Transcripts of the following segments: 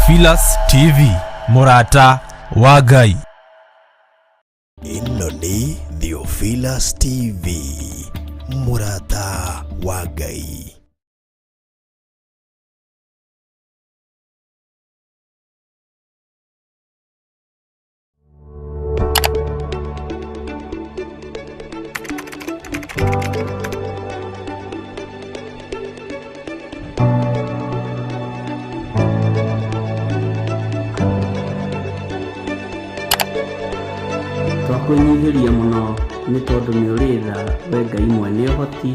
Theophilus TV, mũrata wa Ngai. Ĩno nĩ Theophilus TV, mũrata wa Ngai. Twakwĩnyihĩria mũno nĩ tondũ nĩ ũrĩ tha we Ngai mwene ũhoti.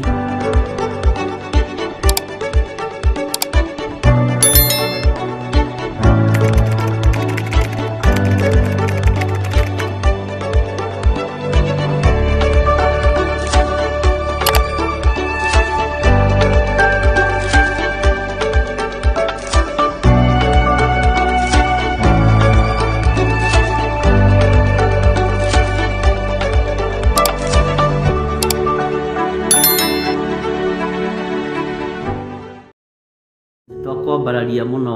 Twakwambararia mũno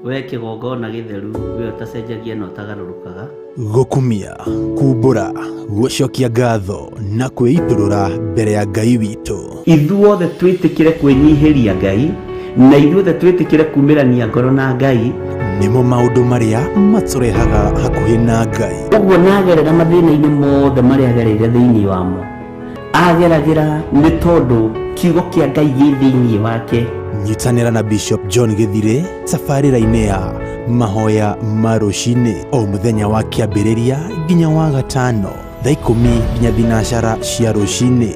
we kĩgongona gĩtheru, we ũtacenjagia na ũtagarũrũkaga. Gũkumia, kumbũra, gũcokia ngatho na kwĩitũrũra mbere ya Ngai witũ. Ithuothe twĩtĩkĩre kwĩnyihĩria Ngai, na ithuothe twĩtĩkĩre kumĩrania ngoro na Ngai. Nĩmo maũndũ marĩa matũrehaga hakuhĩ na Ngai. Ũguo nagerera mathĩna-inĩ mothe marĩa agereire thĩinĩ wamo, ageragĩra nĩ tondũ kiugo kĩa Ngai gĩ thĩinĩ wake. Nyitanĩra na Bishop John Gĩthirĩ tabarĩra-inĩ ya mahoya ma rũcinĩ o mũthenya wa kĩambĩrĩria nginya wa gatano thaa 10 nginya 12 cia rũcinĩ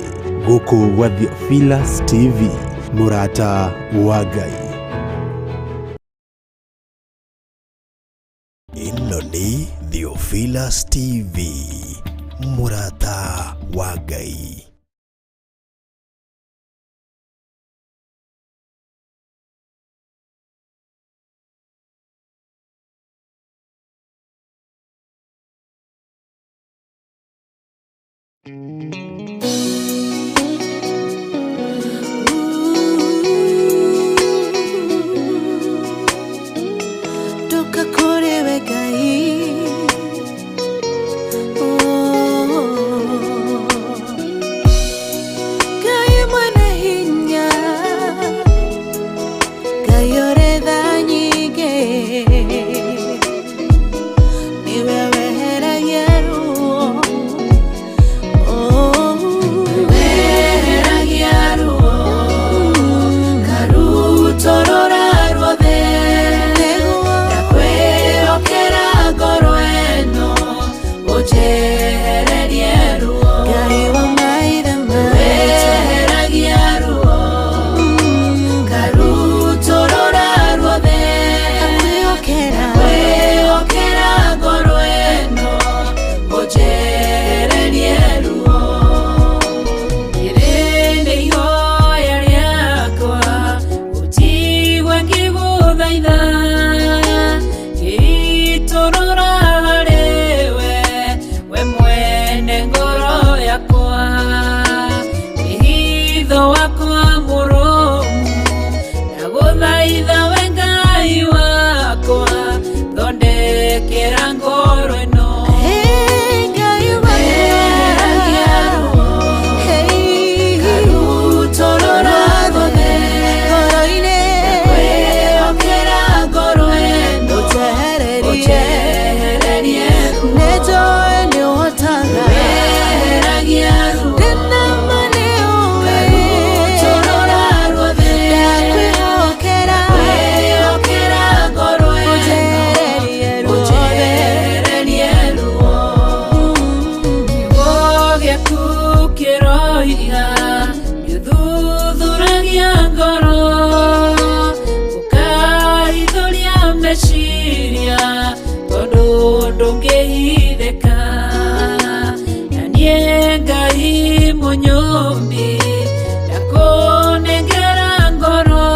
gũkũ gwa Theophilus TV, mũrata wa Ngai. Ĩno nĩ Theophilus TV, mũrata wa Ngai. Ndoka kũrĩ we Ngai. Oh. Ngai mwene hinya, Ngai ũrĩ tha nyingĩ, nĩwe weheragia ruo. Oh. Weheragia ruo, karutũrũra ruothe. Ndakwĩhokera ngoro ĩno, ũnjehererie ruo. Ngai wa maithe maitũ. Weheragia ruo, karutũrũra ruothe. Ndakwĩhokera ngoro ĩno, ũnjehererie ruo. Rĩrĩ nĩ ihoya rĩakwa, ũnjigue ngĩgũthaitha, ngĩitũrũra harĩ we, we mwene ngoro yakwa. Wĩhitho wakwa mũrũmu, ndagũthaitha we Ngai wakwa, thondekera ngoro ĩno. Weheragia ruo, karutũrũra ruothe. Ndakwĩhokera ngoro ĩno, ũnjehererie ruo. Weheragia ruo, karutũrũra ruothe. Ndakwĩhokera ngoro ĩno, ũnjehererie ruo. Kiugo gĩaku kĩroiga nĩũthuthuragia ngoro, ũkahithũria meciria, tondũ ndũngĩhithĩka. Na niĩ Ngai mũnyũmbi, ndakũnengera ngoro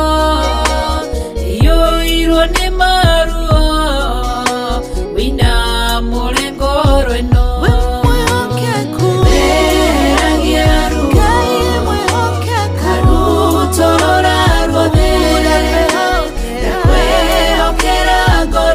iyũirwo nĩ maruo, wĩinamũre ngoro ĩno. Weheragia ruo, karutũrũra ruothe. Ndakwĩhokera ngoro.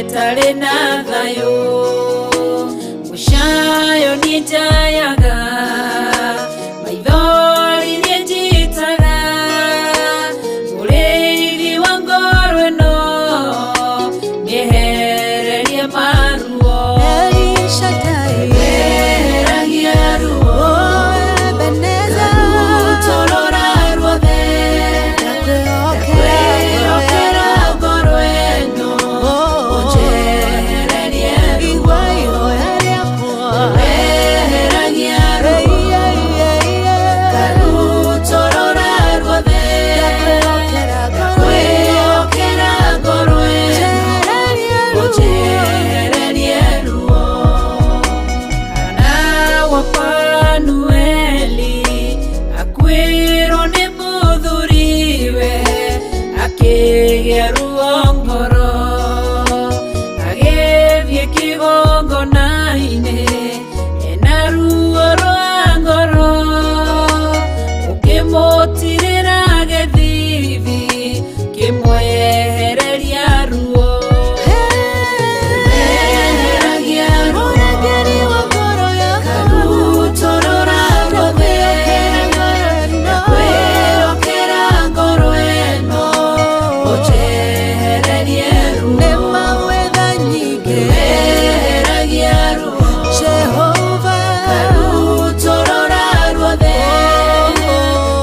Ĩtarĩ na thayũ mũcayo nĩ njayaga maithori nĩ njitaga mũrĩithi wa ngoro ĩno mĩehererie maruo weheragia ruo ngarutũrũra ruothe ndakwĩhokera ngoro ĩno ũnjehererie ruo weheragia ruo ngarutũrũra ruothe ndakwĩhokera ngoro ĩno ũnjehererie ruo. Hana wa Fanueli akuĩrwo nĩ mũthuriwe akĩgĩa ruo ngoro agĩthiĩ kĩgongona-inĩ ena ruo rwa ngoro ũkĩmũtirĩra gĩthithi kĩmwehereria ruo weheragia ruo ngarutũrũra ruothe ndakwĩhokera ngoro ĩno ũnjehererie ruo weheragia ruo ngarutũrũra ruothe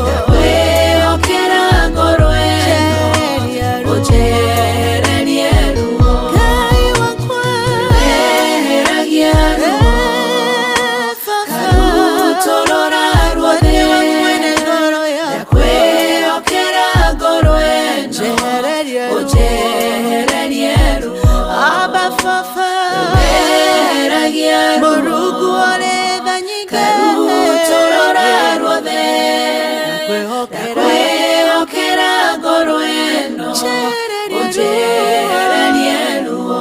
ndakwĩhokera ngoro ĩno ũnjehererie ruo weheragia ruo ngarutũrũra ruothe ndakwĩhokera ngoro ĩno ũnjehererie ruo weheragia ruo ngarutũrũra ruothe ndakwĩhokera ngoro ĩno ũnjehererie ruo.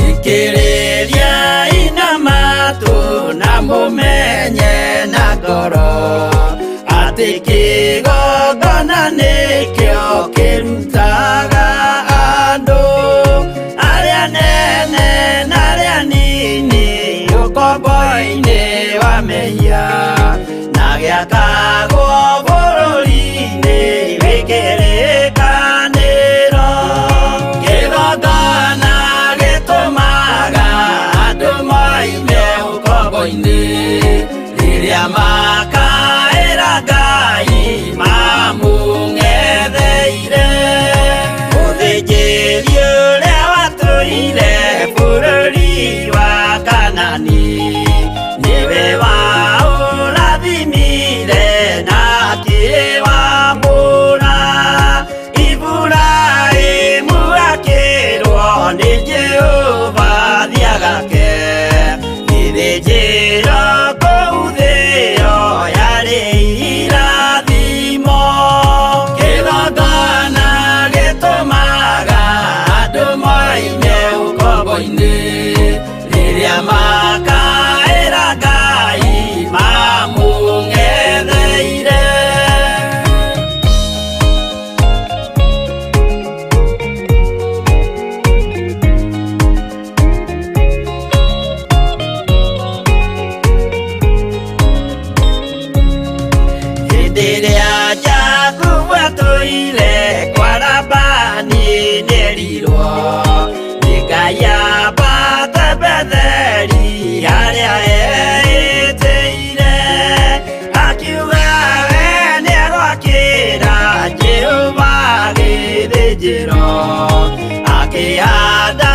Thikĩrĩria ina matũ na mũmenye na ngoro atĩ kĩgongona nĩkĩo kĩrutaga andũ arĩa nene na arĩa nini ũkombo-inĩ wa mehia na gĩakagwo bũrũri-inĩ wĩ kĩrĩkanĩro kĩgongona gĩtũmaga andũ moime ũkombo-inĩ rĩrĩa makaĩra Ngai mamũng'etheire mũthĩnjĩri ũrĩa watũire bũrũri wa Kanani nĩwe waũrathimire na akĩwamũra Iburahĩmu akĩrwo nĩ Jehova thiagake gĩthĩnjĩro kũu thĩo yarĩ irathimo kĩgongona gĩtũmaga andũ moime ũkombo-inĩ rĩrĩa makaĩra Ngai mamũng'etheire. Hĩndĩ ĩrĩa Jakubu atũire kwa Labani nĩerirwo nĩ Ngai ambate Betheli harĩa eĩtĩire akiuga we nĩegwakĩra Jehova gĩthĩnjĩro akĩhanda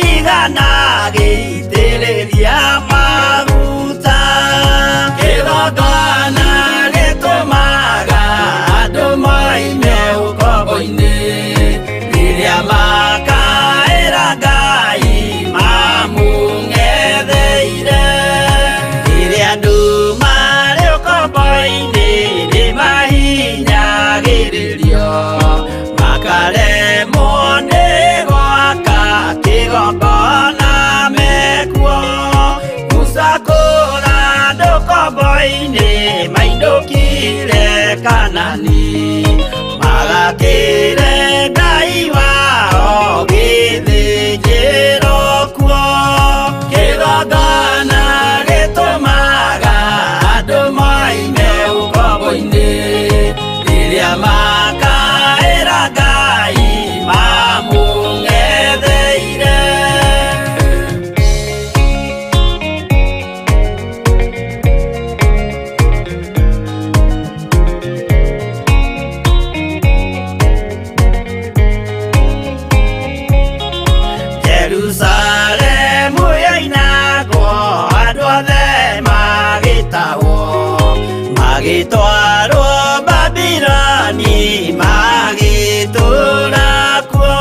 igana agĩitĩrĩria maguta kĩgongona gĩtũmaga andũ moime ũkombo-inĩ rĩrĩa ma makinyire Kanani magakĩre Ngai wao gĩthĩnjĩro kuo. Kĩgongona gĩtũmaga andũ moime ũkombo-inĩ rĩrĩa makaĩra Ngai mamũng'etheire. Jerusalemu yoinagwo andũ othe magĩtahwo magĩtwarwo Babiloni magĩtũũra kuo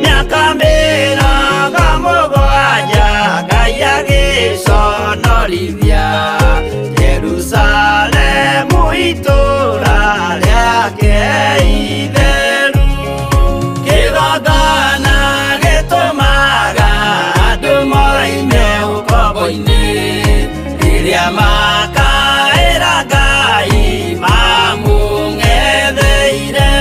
mĩaka 70 Ngai agĩconorithia Jerusalemu itũũra rĩake itheru. Kĩgongona gĩtũmaga andũ moime ũkombo-inĩ rĩrĩa makaĩra Ngai mamũng'etheire.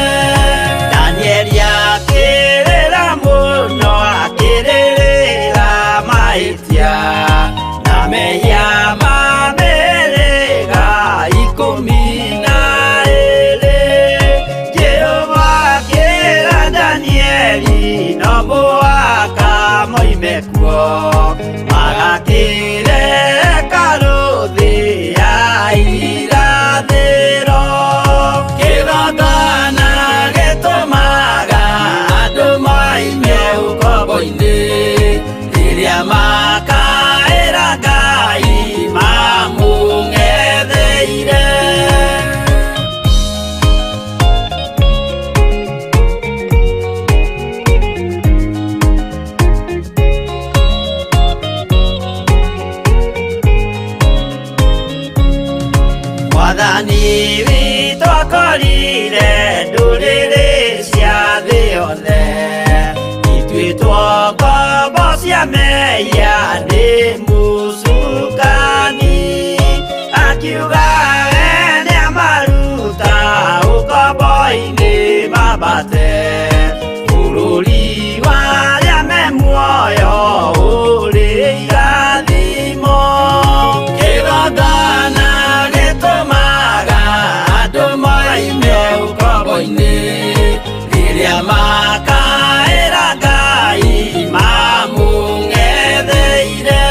Danieli akĩrĩra mũno akĩrĩrĩra mahĩtia na mehia ma mĩhĩrĩga 12. Jehova akĩra Danieli no mũhaka moime kuo magakĩre hekarũ thĩ ya irathĩro. Kĩgongona gĩtũmaga andũ moime ũkombo-inĩ rĩrĩa makaĩra Ngai mamũng'etheire. Mwathani witũ akorire ndũrĩrĩ cia thĩ yothe ituĩtwo ngombo cia mehia nĩ mũcukani akiuga we nĩamaruta ũkombo-inĩ mambate bũrũri wa arĩa me muoyo ũrĩ irathimo. Kĩgongona gĩtũmaga andũ moime ũkombo-inĩ rĩrĩa makaĩra Ngai mamũng'etheire.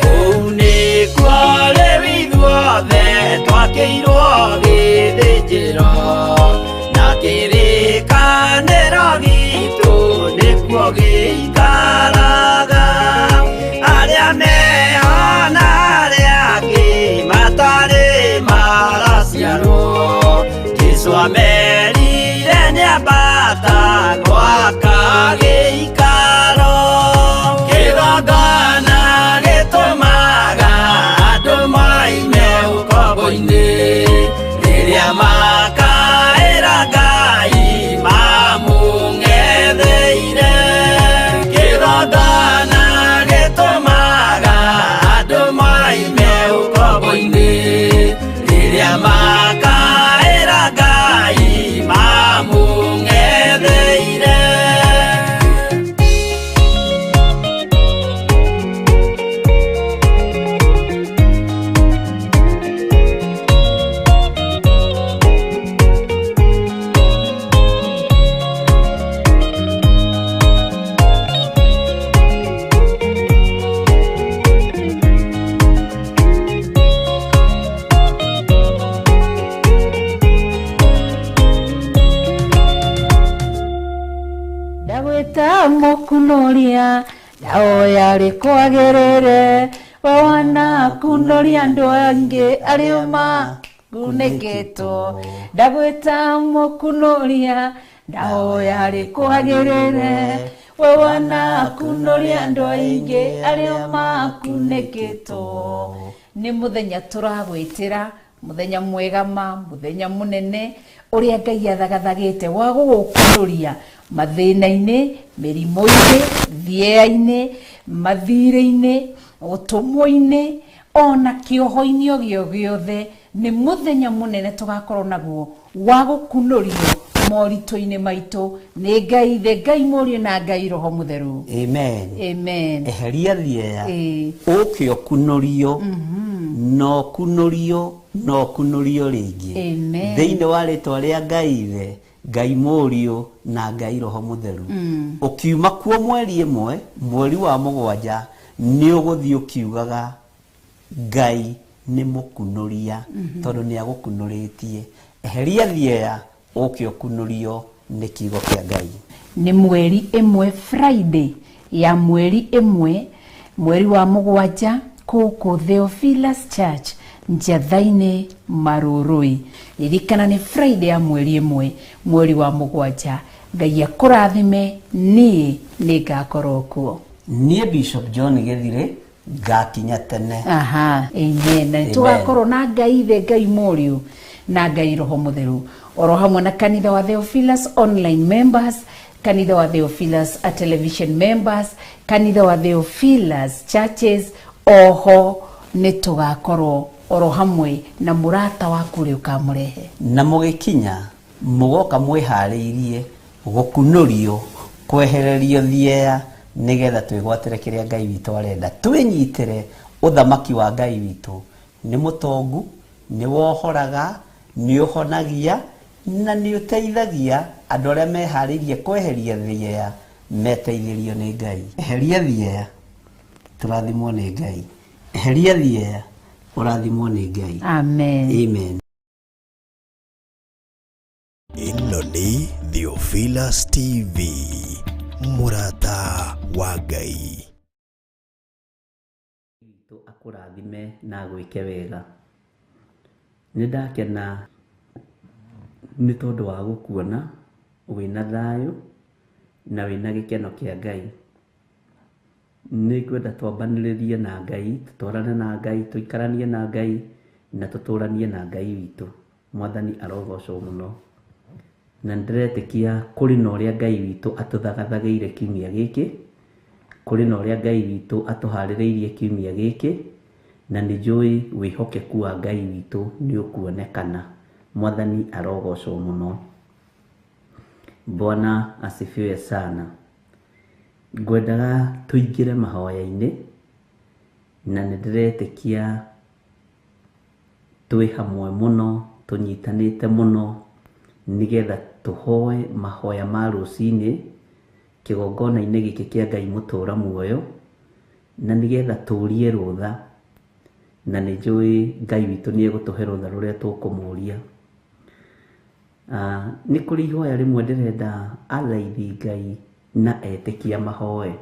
Kũu nĩkuo rĩu ithuothe twakĩirwo gĩthĩnjĩro na kĩrĩkanĩro gitũ nĩkuo gĩikaraga. Arĩa meho na arĩa angĩ matarĩ maraciarwo Jesũ amerire nĩambata gwaka gĩikaro. Kĩgongona gĩtũmaga andũ moime ũkombo-inĩ rĩrĩa makaĩra Ngai mamũng'etheire. Kĩgongona gĩtũmaga andũ moime ũkombo-inĩ rĩrĩa makaĩra Ngai mamũng'etheire. Ndagwĩta mũkunoria ndahoya rĩkwagĩrĩre we wanakunoria andũ angĩ arĩa makunĩkĩtwo. Ndagwĩta mũkunoria ndahoya rĩkwagĩrĩre we wanakunoria andũ aingĩ arĩa makunĩkĩtwo. Nĩ mũthenya tũragwĩtĩra mũthenya mwega ma mũthenya mũnene ũrĩa Ngai athagathagĩte wa gũgũkunoria mathĩna-inĩ, mĩrimũ-inĩ, thĩa-inĩ, mathirĩ-inĩ, ũtũmwo-inĩ, Ona kĩoho-inĩ o gĩo gĩothe nĩ mũthenya mũnene tũgakorwo naguo wa gũkunũrio moritũ-inĩ maitũ nĩ Ngai Ithe, Ngai Mũriũ na Ngai Roho Mũtheru. Amen. Amen. Eheria thieya, Ĩĩ. ũke ũkunũrio, na ũkunũrio, na ũkunũrio rĩngĩ. Amen. Thĩinĩ wa rĩtwa rĩa Ngai Ithe, Ngai Mũriũ na Ngai Roho Mũtheru. Ũkiuma kuo mweri ĩmwe, mweri wa 7, nĩ ũgũthiĩ ũkiugaga Ngai nĩ mũkunũria, tondũ nĩ agũkunũrĩtie. Eheria thieya, ũke ũkunũrio nĩ kiugo kĩa Ngai. Nĩ mweri ĩmwe, Friday ya mweri ĩmwe, mweri wa 7, kũkũ Theophilus Church, Njatha-inĩ, Marũrũi. Ririkana nĩ Friday ya mweri ĩmwe, mweri wa 7. Ngai akũrathime, niĩ nĩ ngakorwo kuo. Niĩ Bishop John Gĩthirĩ ngakinya tene. Aha, amen. Na Amen. tũgakorwo na Ngai Ithe, Ngai Mũriũ na Ngai Roho Mũtheru, oro hamwe na kanitha wa Theophilus online members, kanitha wa Theophilus a television members, kanitha wa Theophilus churches. Oho nĩ tũgakorwo oro hamwe na mũrata waku ũrĩa ũkamũrehe. Na mũgĩkinya mũgoka mwĩharĩirie gũkunũrio, kwehererio thieya, nĩgetha twĩgwatĩre kĩrĩa Ngai witũ arenda. Twĩnyitĩre ũthamaki wa Ngai witũ. Nĩ mũtongu, nĩ wohoraga, nĩ ũhonagia, na nĩ ũteithagia andũ arĩa meharĩirie kweheria thieya, meteithĩrio nĩ Ngai. Eheria thieya, tũrathimwo nĩ Ngai. Eheria thieya, ũrathimwo nĩ Ngai. Amen. Amen. Ĩno nĩ Theophilus TV, mũrata wa Ngai. Witũ akũrathime na agwĩke wega. Nĩ ndakena nĩ tondũ wa gũkuona wĩna thayũ na wĩna gĩkeno kĩa Ngai. Nĩ ngwenda twambanĩrĩrie na Ngai, tũtwarane na Ngai, tũikaranie na Ngai na tũtũranie na Ngai witũ. Mwathani arogocwo mũno. Na nĩndĩretĩkia kũrĩ na ũrĩa Ngai witũ atũthagathagĩire kiumia gĩkĩ, kũrĩ na ũrĩa Ngai witũ atũharĩrĩirie kiumia gĩkĩ, na nĩ njũĩ wĩhokeku wa Ngai witũ nĩ ũkuonekana. Mwathani arogocwo mũno. Bwana asifiwe sana. Ngwendaga tũingĩre mahoya-inĩ, na nĩndĩretĩkia twĩ hamwe mũno, tũnyitanĩte mũno, nĩgetha tũhoe mahoya ma rũcinĩ kĩgongona-inĩ gĩkĩ kĩa Ngai mũtũra muoyo, na nĩgetha tũrie rũtha, na nĩ njũĩ Ngai witũ nĩ egũtũhe rũtha rũrĩa tũkũmũria. Nĩ kũrĩ ihoya rĩmwe ndĩrenda athaithi Ngai na etĩkia mahoe.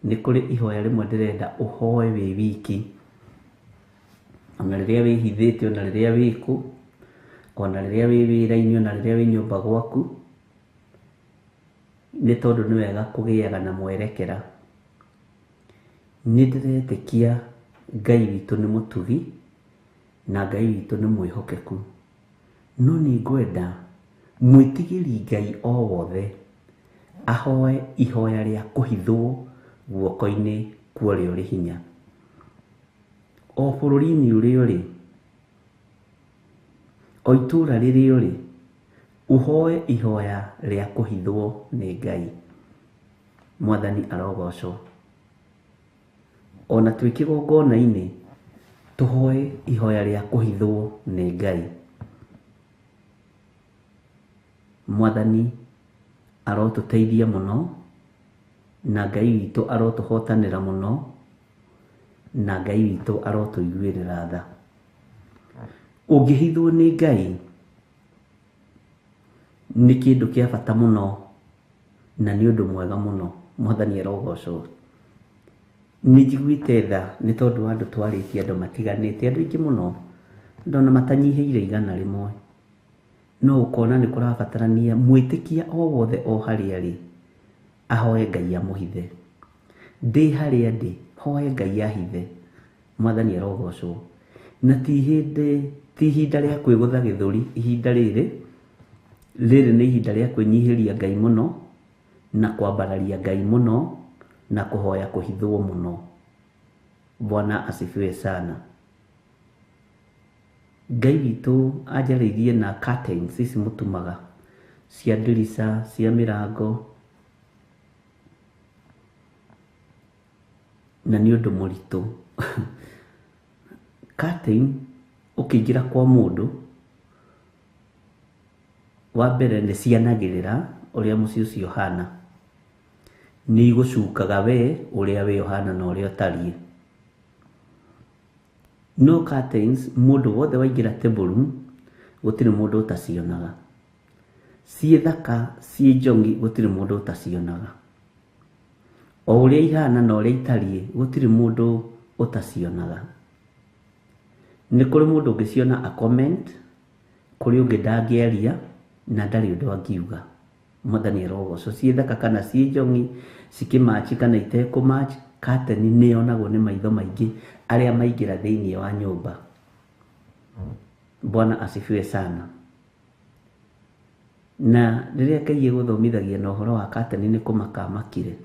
Nĩ kũrĩ ihoya rĩmwe ndĩrenda ũhoe wĩ wiki, ona rĩrĩa wĩhithĩte, ona rĩrĩa wĩkũ, ona rĩrĩa wĩ wĩra-inĩ, ona rĩrĩa wĩ nyũmba gwaku, nĩ tondũ nĩ wega kũgĩaga na mwerekera. Nĩ ndĩretĩkia Ngai witũ nĩ mũtugi na Ngai witũ nĩ mwĩhokeku, no nĩ ngwenda mwĩtigĩri Ngai o wothe ahoe ihoya rĩa kũhithwo guoko-inĩ kwa ũrĩa ũrĩ hinya. O bũrũri-inĩ ũrĩa ũrĩ, o itũũra rĩrĩa ũrĩ, ũhoe ihoya rĩa kũhithwo nĩ Ngai. Mwathani arogocwo. Ona twĩ kĩgongona-inĩ, tũhoe ihoya rĩa kũhithwo nĩ Ngai. Mwathani arotũteithia mũno, na Ngai witũ arotũhotanĩra mũno, na Ngai witũ arotũiguĩrĩra tha. Ũngĩhithwo nĩ Ngai nĩ kĩndũ kĩa bata mũno na nĩ ũndũ mwega mũno. Mwathani arogocwo. Nĩ njiguĩte tha nĩ tondũ wa andũ twarĩtie, andũ matiganĩte, andũ aingĩ mũno, ndona matanyihĩire 100. No ũkona nĩ kũrabatarania mwĩtĩkia o wothe o harĩa arĩ ahoe Ngai amũhithe. Ndĩ harĩa ndĩ, hoe Ngai ahithe. Mwathani arogocwo. Na ti hĩndĩ, ti ihinda rĩa kwĩgũtha gĩthũri, ihinda rĩrĩ, rĩrĩ nĩ ihinda rĩa kwĩnyihĩria Ngai mũno, na kwambararia Ngai mũno, na kũhoya kũhithwo mũno. Bwana asifiwe sana. Ngai witũ anjarĩirie na curtains ici mũtumaga cia ndirica, cia mĩrango, na nĩ ũndũ mũritũ. Curtain ũkĩingĩra kwa mũndũ, wa mbere nĩ cianagĩrĩra ũrĩa mũciĩ ũcio ũhana, nĩ igũcukaga we ũrĩa we ũhana na ũrĩa ũtariĩ. No curtains mũndũ wothe waingĩra table room gũtirĩ mũndũ ũtacionaga. Ciĩ thaka, ciĩ njongi, gũtirĩ mũndũ ũtacionaga. O ũrĩa ihana na ũrĩa itariĩ, gũtirĩ mũndũ ũtacionaga. Nĩ kũrĩ mũndũ ũngĩciona a comment, kũrĩ ũngĩ ndangĩaria na ndarĩ ũndũ angiuga. Mwathani arogocwo. Ciĩ thaka kana ciĩ njongi, cikĩmatch kana itekũmatch, curtain nĩ yonagwo nĩ maitho maingĩ arĩa maingĩra thĩinĩ wa nyũmba. Bwana asifiwe sana. Na rĩrĩa Ngai egũthomithagia na ũhoro wa curtain nĩ kũmaka amakire,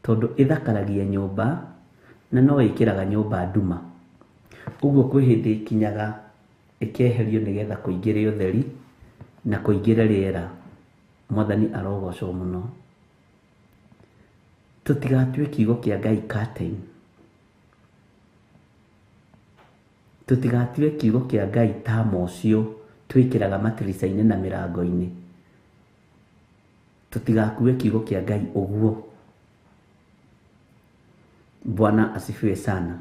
tondũ ĩthakaragia nyũmba na no ĩkĩraga nyũmba nduma. Ũguo kwĩ hĩndĩ ĩkinyaga ĩkeherio nĩgetha kũingĩre ũtheri na kũingĩre rĩera. Mwathani arogocwo mũno. Tũtigatue kiugo kĩa Ngai curtain. Tũtigatue kiugo kĩa Ngai ta mocio twĩkĩraga matirica-inĩ na mĩrango-inĩ. Tũtigakue kiugo kĩa Ngai ũguo. Bwana asifiwe sana.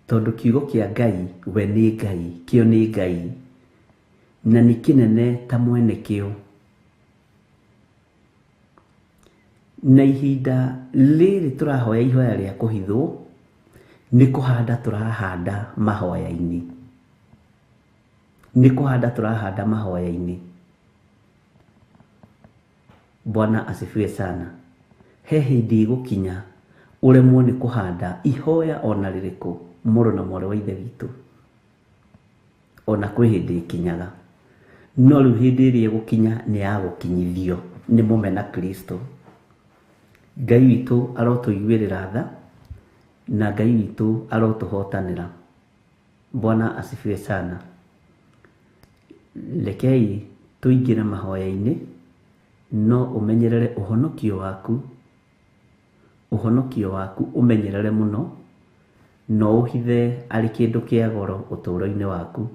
Tondũ kiugo kĩa Ngai we nĩ Ngai, kĩo nĩ Ngai, na nĩ kĩnene ta mwene kĩo. Na ihinda rĩrĩ tũrahoya ihoya rĩa kũhithwo, nĩ kũhanda tũrahanda mahoya-inĩ. Nĩ kũhanda tũrahanda mahoya-inĩ. Bwana asifiwe sana. He hĩndĩ ĩgũkinya ũremwo nĩ kũhanda ihoya ona rĩrĩkũ, mũrũ na mwarĩ wa Ithe witũ. Ona kwĩ hĩndĩ ĩkinyaga, no rĩu hĩndĩ ĩrĩa ĩgũkinya nĩ ya gũkinyithio nĩ mũmena Kristo. Ngai witũ arotũiguĩrĩra tha na Ngai witũ arotũhotanĩra. Bwana asifiwe sana. Rekei tũingĩre mahoya-inĩ, no ũmenyerere ũhonokio waku. Ũhonokio waku ũmenyerere mũno, no ũhithe arĩ kĩndũ kĩa goro ũtũũro-inĩ waku.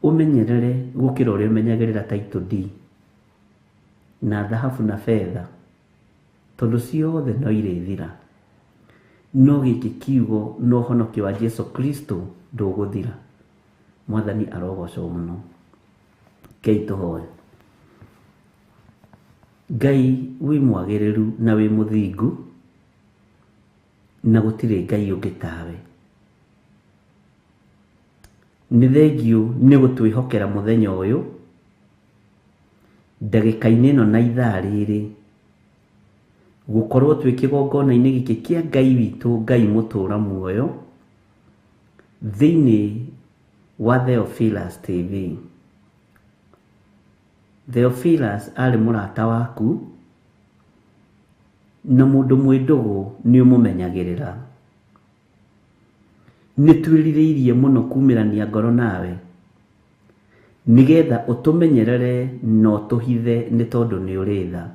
Ũmenyerere gũkĩra ũrĩa ũmenyagĩrĩra title deed na thahabu na betha, tondũ ciothe no irĩthira. No gĩkĩ kiugo na ũhonokio wa Jesu Kristo ndũgũthira. Mwathani arogocwo mũno. Rekei tũhoe. Ngai wĩ mwagĩrĩru na wĩ mũthingu, na gũtirĩ Ngai ũngĩ tawe. Nĩ thengiũ nĩ gũtwĩhokera mũthenya ũyũ, ndagĩka-inĩ ĩno na ithaa rĩrĩ, gũkorwo twĩ kĩgongona-inĩ gĩkĩ kĩa Ngai witũ, Ngai mũtũũra muoyo, thĩinĩ wa Theophilus TV. Theophilus arĩ mũrata waku na mũndũ mwĩ ndũgũ nĩ ũmũmenyagĩrĩra. Nĩ twĩrirĩirie mũno kumĩrania ngoro nawe, nĩgetha ũtũmenyerere na ũtũhithe nĩ tondũ nĩ ũrĩ tha.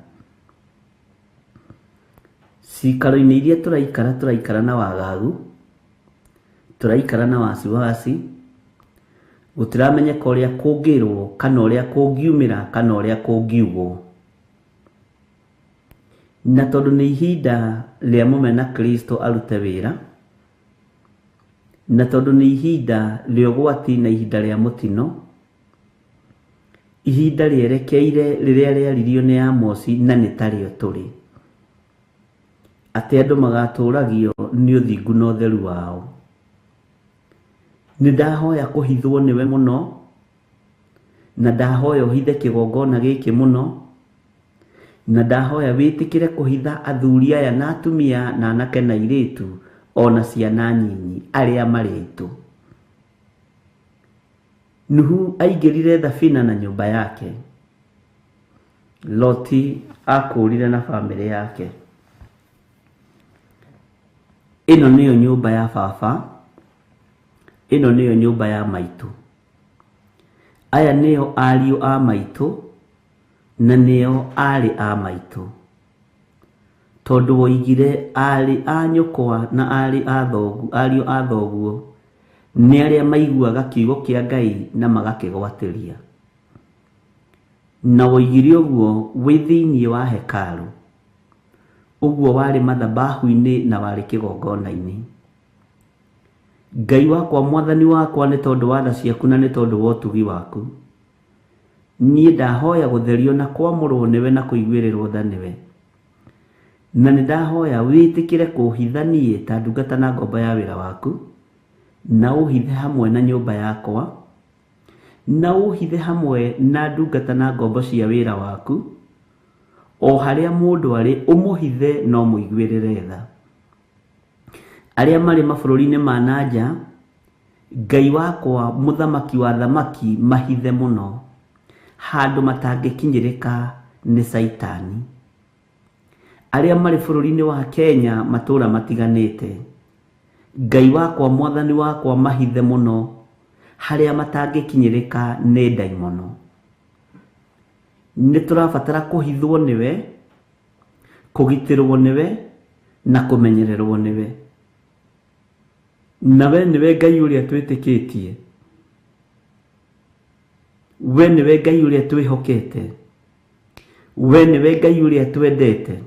Cikaro-inĩ iria tũraikara, tũraikara na wagagu, tũraikara na wasiwasi, gũtiramenyeka ũrĩa kũngĩrwo kana ũrĩa kũngiumĩra kana ũrĩa kũngiugwo. Na tondũ nĩ ihinda rĩa mũmena Kristo arute wĩra, na tondũ nĩ ihinda rĩa ũgwati na ihinda rĩa mũtino, ihinda rĩerekeire rĩrĩa rĩaririo nĩ Amosi na nĩ tarĩo tũrĩ, atĩ andũ magatũragio nĩ ũthingu na ũtheru wao. Nĩ ndahoya kũhithwo nĩwe mũno, na ndahoya ũhithe kĩgongona gĩkĩ mũno, na ndahoya wĩtĩkĩre kũhitha athuri aya na atumia na anake na airĩtu ona ciana nyinyi arĩa marĩ aitũ. Nuhu aingĩrire thabina na nyũmba yake, Loti akũrire na bamĩrĩ yake. Ĩno nĩyo nyũmba ya baba, ĩno nĩyo nyũmba ya maitũ. Aya nĩo ariũ a maitũ na nĩo aarĩ a maitũ. Tondũ woigire aarĩ a nyũkwa na aarĩ a thoguo, ariũ a thoguo nĩ arĩa maiguaga kiugo kĩa Ngai na magakĩgwatĩria. Na woigire ũguo wĩ thĩinĩ wa hekarũ, ũguo warĩ mathabahu-inĩ na warĩ kĩgongona-inĩ. Ngai wakwa, mwathani wakwa, nĩ tondũ wa tha ciaku na nĩ tondũ wa ũtugi waku, niĩ ndahoya gũtherio na kwamũrwo nĩwe na kũiguĩrĩrwo tha nĩwe. Na nĩ ndahoya wĩtĩkĩre kũhitha niĩ ta ndungata na ngombo ya wĩra waku, na ũhithe hamwe na nyũmba yakwa, na ũhithe hamwe na ndungata na ngombo cia wĩra waku, o harĩa mũndũ arĩ ũmũhithe no mũiguĩrĩre tha. Arĩa marĩ mabũrũri-inĩ ma na nja, Ngai wakwa, mũthamaki wa thamaki, mahithe mũno handũ matangĩkinyĩrĩka nĩ Caitani. Arĩa marĩ bũrũri-inĩ wa Kenya matũũra matiganĩte, Ngai wakwa, mwathani wakwa, mahithe mũno harĩa matangĩkinyĩrĩka nĩ ndaimono. Nĩ tũrabatara kũhithwo nĩwe, kũgitĩrwo nĩwe na kũmenyererwo nĩwe. Na we nĩwe Ngai ũrĩa twĩtĩkĩtie, we nĩwe Ngai ũrĩa twĩhokete, we nĩwe Ngai ũrĩa twendete.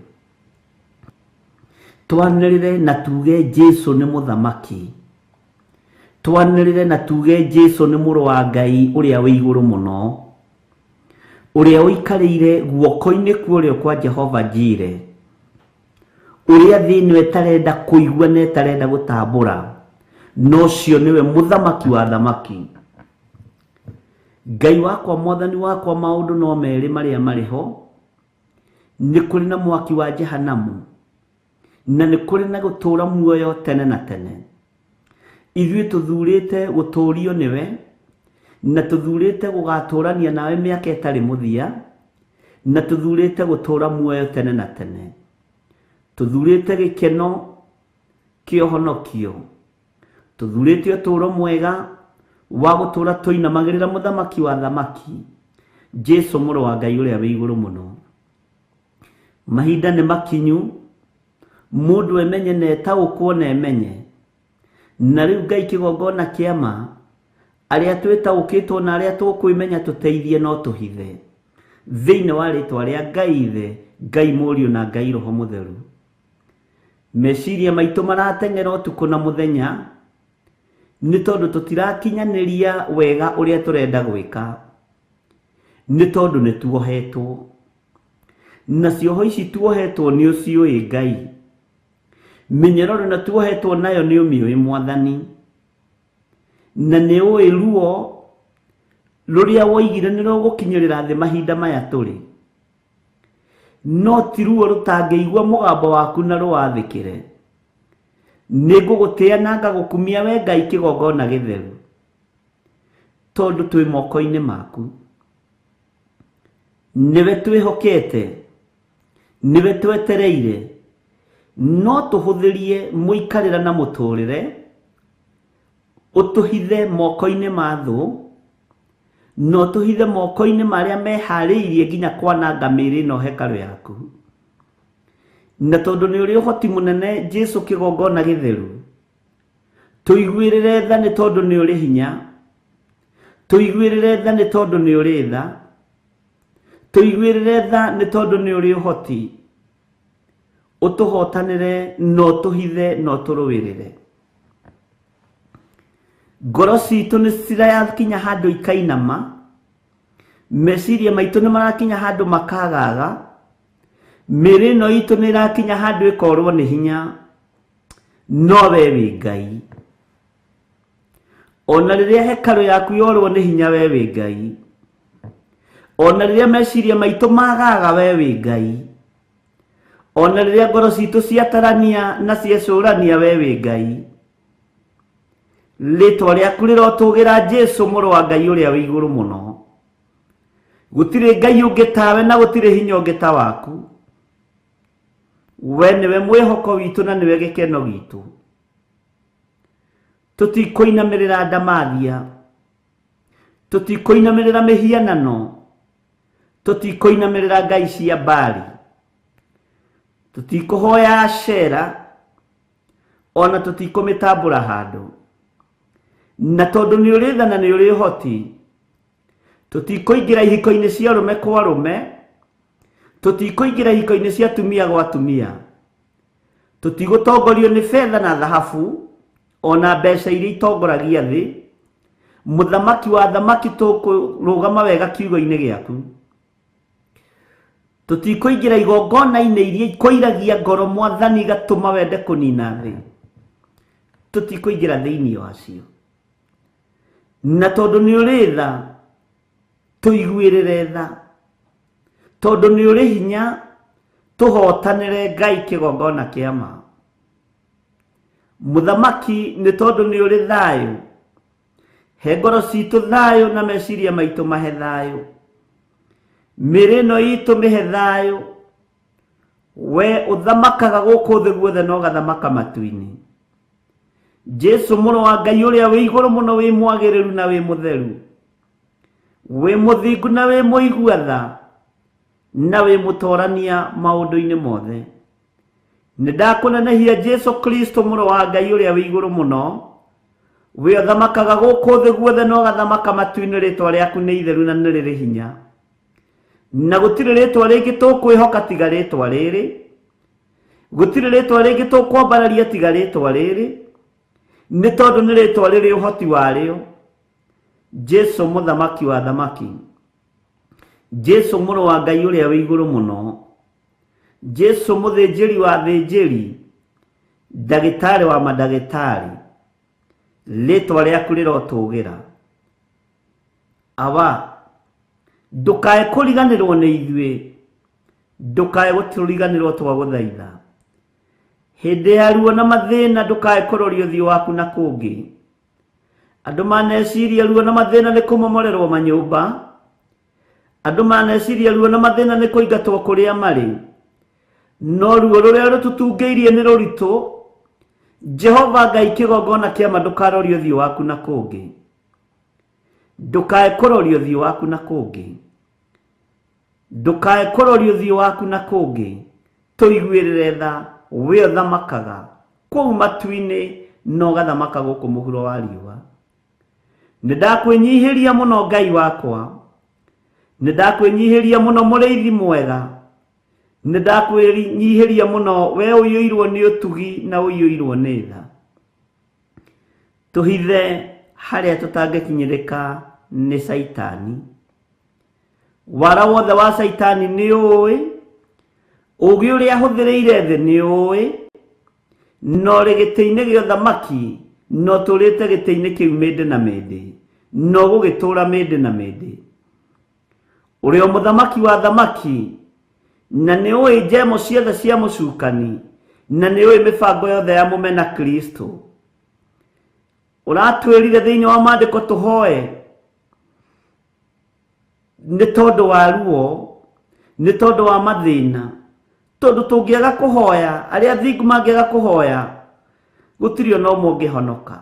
Twanĩrĩre na tuge Jesu nĩ mũthamaki. Twanĩrĩre na tuge Jesu nĩ mũrũ wa Ngai ũrĩa wĩ igũrũ mũno, ũrĩa ũikarĩire guoko-inĩ kwa ũrĩo kwa Jehova Jire, ũrĩa thĩ ĩno ĩtarenda kũigua na ĩtarenda gũtambũra, na ũcio nĩwe mũthamaki wa thamaki. Ngai wakwa, mwathani wakwa, maũndũ no merĩ marĩa marĩ ho, nĩ kũrĩ na mwaki wa Jehanamu na nĩ kũrĩ na gũtũũra muoyo tene na tene. Ithuĩ tũthurĩte gũtũũrio nĩwe, na tũthurĩte gũgatũũrania nawe mĩaka ĩtarĩ mũthia, na tũthurĩte gũtũũra muoyo tene na tene. Tũthurĩte gĩkeno kĩa ũhonokio, tũthurĩte ũtũũro mwega wa gũtũũra tũinamagĩrĩra mũthamaki wa thamaki, Jesu mũrũ wa Ngai ũrĩa wĩ igũrũ mũno. Mahinda nĩ makinyu, mũndũ emenye na etaũkwo na emenye. Na rĩu Ngai kĩgongona kĩa ma, arĩa twĩtaũkĩtwo na arĩa tũkwĩmenya tũteithie no tũhithe. Thĩinĩ wa rĩtwa rĩa Ngai Ithe, Ngai Mũriũ na Ngai Roho Mũtheru. Meciria maitũ marateng'era ũtukũ na mũthenya, nĩ tondũ tũtirakinyanĩria wega ũrĩa tũrenda gwĩka, nĩ tondũ nĩ tuohetwo. Na cioho ici tuohetwo nĩ ũciũĩ Ngai. Mĩnyororo ĩno tuohetwo nayo nĩ ũmĩũĩ Mwathani. Na nĩ ũĩ ruo rũrĩa woigire nĩ rũgũkinyĩrĩra thĩ mahinda maya tũrĩ. No ti ruo rũtangĩigua mũgambo waku na rũwathĩkĩre. Nĩ ngũgũtĩa na ngagũkumia we Ngai kĩgongona gĩtheru, tondũ twĩ moko-inĩ maku. Nĩwe twĩhokete, nĩwe twetereire, no tũhũthĩrie mũikarĩra na mũtũrĩre, ũtũhithe moko-inĩ ma thũ, na ũtũhithe moko-inĩ marĩa meharĩirie nginya kwananga mĩĩrĩ ĩno hekarũ yaku. Na tondũ nĩ ũrĩ ũhoti mũnene Jesu kĩgongona gĩtheru, tũiguĩrĩre tha nĩ tondũ nĩ ũrĩ hinya, tũiguĩrĩre tha nĩ tondũ nĩ ũrĩ tha, tũiguĩrĩre tha nĩ tondũ nĩ ũrĩ ũhoti, ũtũhotanĩre na ũtũhithe na ũtũrũĩrĩre. Ngoro citũ nĩ cirakinya handũ ikainama, meciria maitũ nĩ marakinya handũ makagaga, mĩĩrĩ ĩno itũ nĩ ĩrakinya handũ ĩkorwo nĩ hinya, no we wĩ Ngai. Ona rĩrĩa hekarũ yaku yorwo nĩ hinya, we wĩ Ngai. Ona rĩrĩa meciria maitũ magaga, we wĩ Ngai. Ona rĩrĩa ngoro citũ ciatarania na ciecũrania, we wĩ Ngai. Rĩtwa rĩaku rĩrotũgĩra Jesu mũrũ wa Ngai ũrĩa wĩ igũrũ mũno. Gũtirĩ Ngai ũngĩ tawe na gũtirĩ hinya ũngĩ ta waku. We nĩwe mwĩhoko witũ na nĩwe gĩkeno gitũ. Tũtikũinamĩrĩra ndamathia, tũtikũinamĩrĩra mĩhianano, tũtikũinamĩrĩra ngai cia Baali, tũtikũhoya Ashera, ona tũtikũmĩtambũra handũ. Na tondũ nĩ ũrĩ tha na nĩ ũrĩ ũhoti, tũtikũingĩra ihiko-inĩ cia arũme kwa arũme, tũtikũingĩra ihiko-inĩ cia atumia gwa atumia, tũtigũtongorio nĩ betha na thahabu ona mbeca iria itongoragia thĩ. Mũthamaki wa thamaki, tũkũrũgama wega kiugo-inĩ gĩaku. Tũtikũingĩra igongona-inĩ iria ikũiragia ngoro Mwathani igatũma wende kũnina thĩ, tũtikũingĩra thĩinĩ wacio. Na tondũ nĩ ũrĩ tha, tũiguĩrĩre tha, tondũ nĩ ũrĩ hinya, tũhotanĩre Ngai kĩgongona kĩa ma. Mũthamaki, nĩ tondũ nĩ ũrĩ thayũ, he ngoro citũ thayũ na meciria maitũ mahe thayũ, mĩĩrĩ ĩno itũ mĩhe thayũ. We ũthamakaga gũkũ thĩ guothe na ũgathamaka matu-inĩ. Jesu mũrũ wa Ngai ũrĩa wĩ igũrũ mũno, wĩ mwagĩrĩru na wĩ mũtheru, wĩ mũthingu na wĩ mũigua tha, na wĩ mũtorania maũndũ-inĩ mothe. Nĩ ndakũnenehia Jesu Kristo mũrũ wa Ngai ũrĩa wĩ igũrũ mũno, wĩ ũthamakaga gũkũ thĩ guothe na ũgathamaka matu-inĩ. Rĩtwa rĩaku nĩ itheru na nĩ rĩrĩ hinya, na gũtirĩ rĩtwa rĩngĩ tũkwĩhoka tiga rĩtwa rĩrĩ, gũtirĩ rĩtwa rĩngĩ tũkwambararia tiga rĩtwa rĩrĩ, nĩ tondũ nĩ rĩtwa rĩrĩ ũhoti warĩo. Jesu mũthamaki wa thamaki, Jesu mũrũ wa Ngai ũrĩa wĩ igũrũ mũno, Jesu mũthĩnjĩri wa thĩnjĩri, ndagĩtarĩ wa mandagĩtarĩ, rĩtwa rĩaku rĩrotũgĩra. Awa, ndũkae kũriganĩrwo nĩ ithuĩ, ndũkae gũtũriganĩrwo twagũthaitha. Hĩndĩ ya ruo na mathĩna ndũkae kũroria ũthiũ waku na kũngĩ. Andũ maneciria ruo na mathĩna nĩ kũmomorerwo manyũmba, andũ maneciria ruo na mathĩna nĩ kũingatwo kũrĩa marĩ, no ruo rũrĩa rũtũtungĩirie nĩ rũritũ. Jehova Ngai kĩgongona kĩa ma, ndũkaroria ũthiũ waku na kũngĩ, ndũkae kũroria ũthiũ waku na kũngĩ, ndũkae kũroria ũthiũ waku na kũngĩ. Tũiguĩrĩre tha, we ũthamakaga kũu matu-inĩ na ũgathamaka gũkũ mũhuro wa riũa. Nĩ ndakwĩnyihĩria mũno Ngai wakwa, nĩ ndakwĩnyihĩria mũno mũrĩithi mwega, nĩ ndakwĩnyihĩria mũno we ũiyũirwo nĩ ũtugi na ũiyũirwo nĩ tha. Tũhithe harĩa tũtangĩkinyĩrĩka nĩ Caitani. Wara wothe wa Caitani nĩ ũĩ, ũũgĩ ũrĩa ahũthĩrĩire thĩ nĩ ũĩ, no ũrĩ gĩtĩ-inĩ gĩa ũthamaki, no ũtũũrĩte gĩtĩ-inĩ kĩu mĩndĩ na mĩndĩ, no ũgũgĩtũũra mĩndĩ na mĩndĩ. Ũrĩ o mũthamaki wa thamaki, na nĩ ũĩ njemo ciothe cia mũcukani, na nĩ ũĩ mĩbango yothe ya mũmena Kristo. Ũratwĩrire thĩinĩ wa maandĩko tũhoe nĩ tondũ wa ruo, nĩ tondũ wa mathĩna, tondũ tũngĩaga kũhoya, arĩa athingu mangĩaga kũhoya, gũtirĩ ona ũmwe ũngĩhonoka.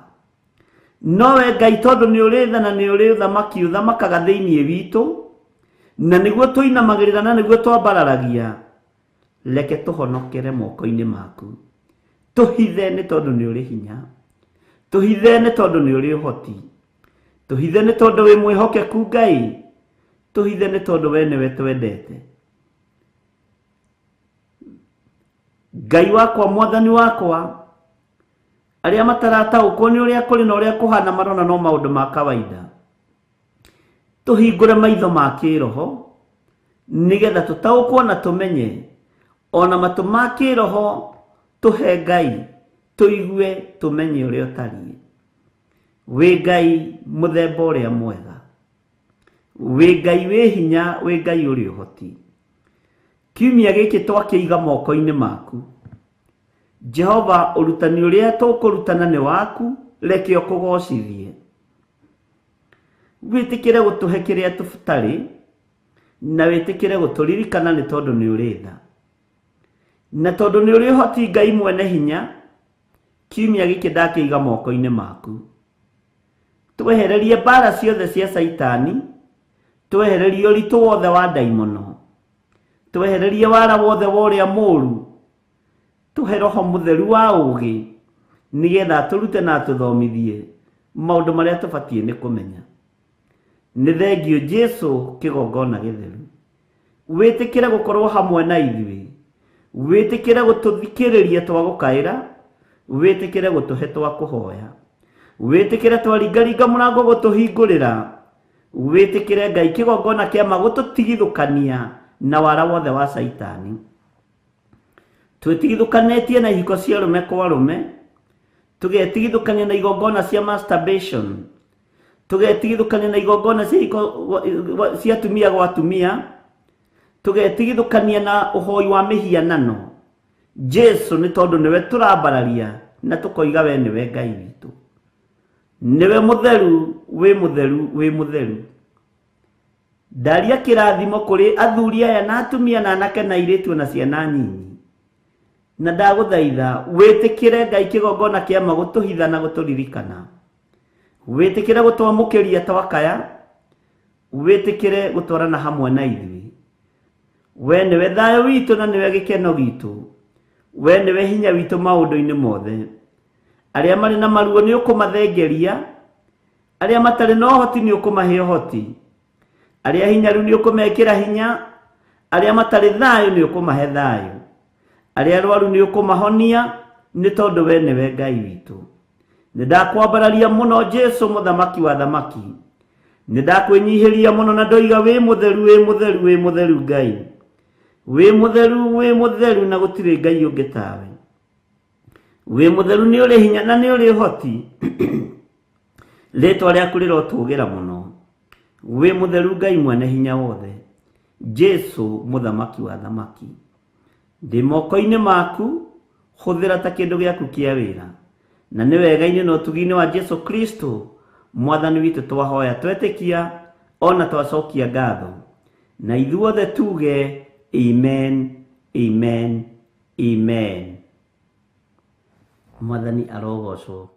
No we Ngai, tondũ nĩ ũrĩ tha na nĩ ũrĩ ũthamaki ũthamakaga thĩinĩ witũ, na nĩguo tũinamagĩrĩra na nĩguo twambararagia, reke tũhonokere moko-inĩ maku. Tũhithe nĩ tondũ nĩ ũrĩ hinya, tũhithe nĩ tondũ nĩ ũrĩ ũhoti, tũhithe nĩ tondũ wĩ mwĩhokeku Ngai, tũhithe nĩ tondũ we nĩwe twendete. Ngai wakwa, Mwathani wakwa, arĩa matarataũkwo nĩ ũrĩa kũrĩ na ũrĩa kũhana marona no maũndũ ma kawaida, tũhingũre maitho ma kĩroho nĩgetha tũtaũkwo na tũmenye, ona matũ ma kĩroho tũhe Ngai, tũigue tũmenye ũrĩa ũtariĩ. Wĩ Ngai mũthemba ũrĩa mwega, wĩ Ngai wĩ hinya, wĩ Ngai ũrĩ ũhoti. Kiumia gĩkĩ twakĩiga moko-inĩ maku. Jehova, ũrutani ũrĩa tũkũrutana nĩ waku, reke ũkũgocithie. Wĩtĩkĩre gũtũhe kĩrĩa tũtarĩ, na wĩtĩkĩre gũtũririkana nĩ tondũ nĩ ũrĩ tha, na tondũ nĩ ũrĩ ũhoti Ngai mwene hinya. Kiumia gĩkĩ ndakĩiga moko-inĩ maku. Twehererie mbara ciothe cia Caitani, twehererie ũritũ wothe wa ndaimono, twehererie wara wothe wa ũrĩa mũũru, tũhe roho mũtheru wa ũũgĩ nĩgetha atũrute na atũthomithie maũndũ marĩa tũbatiĩ nĩ kũmenya. Nĩ thengio Jesũ kĩgongona gĩtheru. Wĩtĩkĩre gũkorwo hamwe na ithuĩ, wĩtĩkĩre gũtũthikĩrĩria twagũkaĩra, wĩtĩkĩre gũtũhe twakũhoya, wĩtĩkĩre twaringaringa mũrango gũtũhingũrĩra, wĩtĩkĩre Ngai kĩgongona kĩa ma gũtũtigithũkania na wara wothe wa Caitani. Twĩtigithũkanĩtie na ihiko cia arũme kwa arũme, tũgetigithũkania na igongona cia masturbation, tũgetigithũkania na igongona cia ihiko cia atumia gwa atumia, tũgetigithũkania na ũhoi wa mĩhianano. Jesu nĩ tondũ nĩwe tũrambararia na tũkoiga we nĩwe Ngai witũ, nĩwe mũtheru, wĩ mũtheru, wĩ mũtheru. Ndaria kĩrathimo kũrĩ athuri aya na atumia na anake na airĩtu na ciana nyinyi, na ndagũthaitha wĩtĩkĩre Ngai kĩgongona kĩa ma gũtũhitha na gũtũririkana, wĩtĩkĩre gũtwamũkĩria twakaya, wĩtĩkĩre gũtwarana hamwe na ithuĩ. We nĩwe thayũ witũ na nĩwe gĩkeno gitũ, we nĩwe hinya witũ maũndũ-inĩ mothe. Arĩa marĩ na maruo nĩ ũkũmathengeria, arĩa matarĩ na ũhoti nĩ ũkũmahe ũhoti, arĩa hinyaru nĩ ũkũmekĩra hinya, arĩa matarĩ thayũ nĩ ũkũmahe thayũ, arĩa arwaru nĩ ũkũmahonia, nĩ tondũ we nĩwe Ngai witũ. Nĩ ndakwambararia mũno Jesũ mũthamaki wa thamaki, nĩ ndakwĩnyihĩria mũno na ndoiga wĩ mũtheru, wĩ mũtheru, wĩ mũtheru Ngai, wĩ mũtheru, wĩ mũtheru, na gũtirĩ Ngai ũngĩ tawe. Wĩ mũtheru nĩ ũrĩ hinya na nĩ ũrĩ ũhoti, rĩtwa rĩaku rĩrotũgĩra mũno. Wĩ mũtheru Ngai mwene hinya wothe, Jesũ mũthamaki wa thamaki. Ndĩ moko-inĩ maku, hũthĩra ta kĩndũ gĩaku kĩa wĩra, na nĩ wega-inĩ na ũtugi-inĩ wa Jesũ Kristo mwathani witũ twahoya twetĩkia ona twacokia ngatho, na ithuothe tuge amen, amen, amen. Mwathani arogocwo.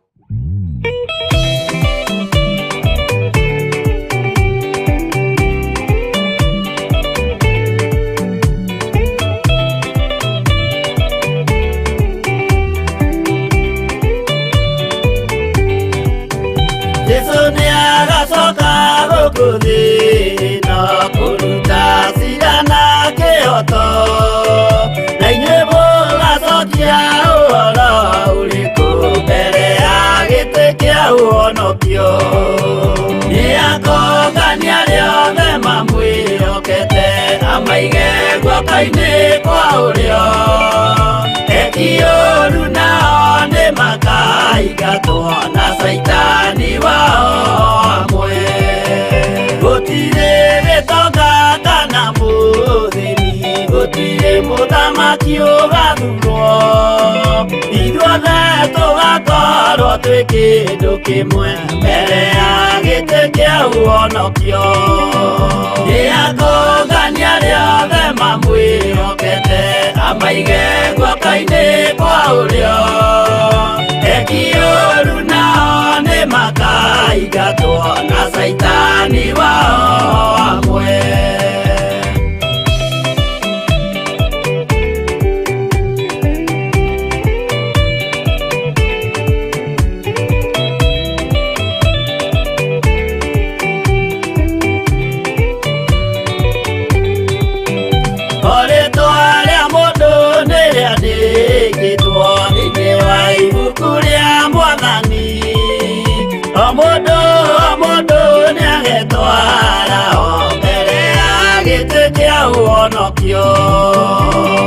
Jesu nĩ agacoka gũkũ thĩ ĩno kũruta cira na kĩhooto, na inyuĩ mũgacokia ũhoro ũrĩkũ mbere ya gĩtĩ kĩa ũhonokio. Nĩ akongania arĩa othe mamwĩhokete, amaige guoko-inĩ kwa ũrĩo, eki ũũru nao nĩ makaingatwo na Caitani wao hamwe. Gũtirĩ gĩtonga kana mũthĩni, gũtirĩ mũthamaki ũgathurwo, ithuothe tũgakorwo twĩ kĩndũ kĩmwe mbere ya gĩtĩ kĩa ũhonokio. Nĩ akongania arĩa othe mamwĩhokete, amaige guoko-inĩ kwa ũrĩo, eki ũũru nao nĩ makaingatwo na Caitani wao hamwe. Rĩtwa rĩa mũndũ nĩ rĩandĩkĩtwo thĩinĩ wa ibuku rĩa Mwathani, o mũndũ o mũndũ nĩagetwara o mbere ya gĩtĩ kĩa ũhonokio.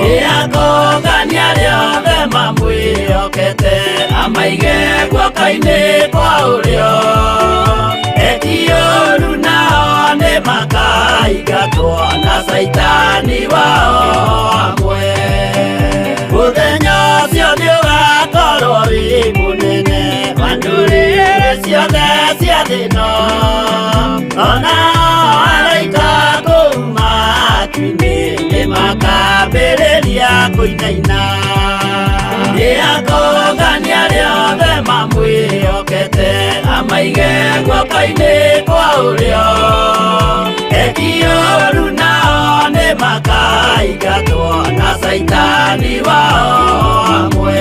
Nĩ akongania arĩa othe mamwĩhokete, amaige guoko-inĩ kwa ũrĩo, eki ũũru nao nĩ makaingatwo na Caitani wao hamwe. Mũthenya ũcio nĩ ũgakorwo wĩ mũnene wa ndũrĩrĩ ciothe cia thĩ ĩno, ona araika kũu matu-inĩ nĩ makambĩrĩria kũinaina. Nĩ akongania arĩa mamwĩhokete amaige guoko-inĩ kwa ũrĩo. Eki ũru nao nĩ makaingatwo na Caitani wao hamwe.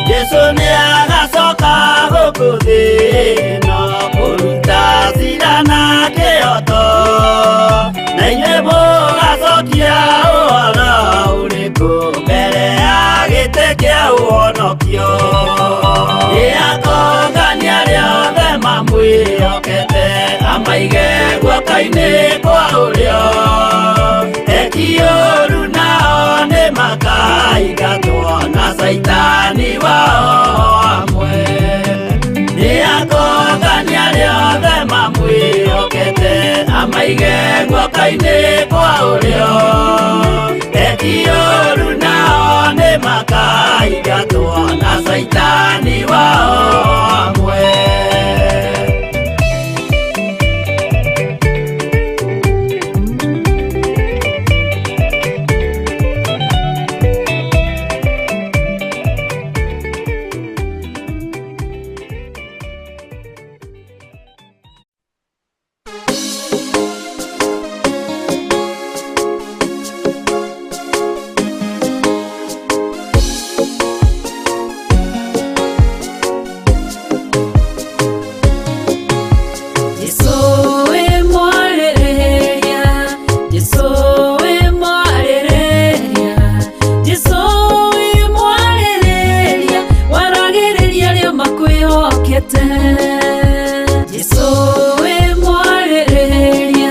Jesu nĩagacoka gũkũ thĩ ĩno kũruta cira na kĩhooto, na inyuĩ mũgacokia ũhoro ũrĩkũ mbere ya gĩtĩ kĩa ũhonokio. Nĩakongania arĩa othe mamwĩhokete amaige guoko-inĩ kwa ũrĩo. Eki ũru nao nĩ makaingatwo na Caitani wao hamwe. Nĩakongania arĩa othe mamwĩhokete amaige guoko-inĩ kwa ũrĩo. Eki ũru nao nĩ makaingatwo na Caitani wao hamwe. Jesu we mwarĩrĩria, Jesu we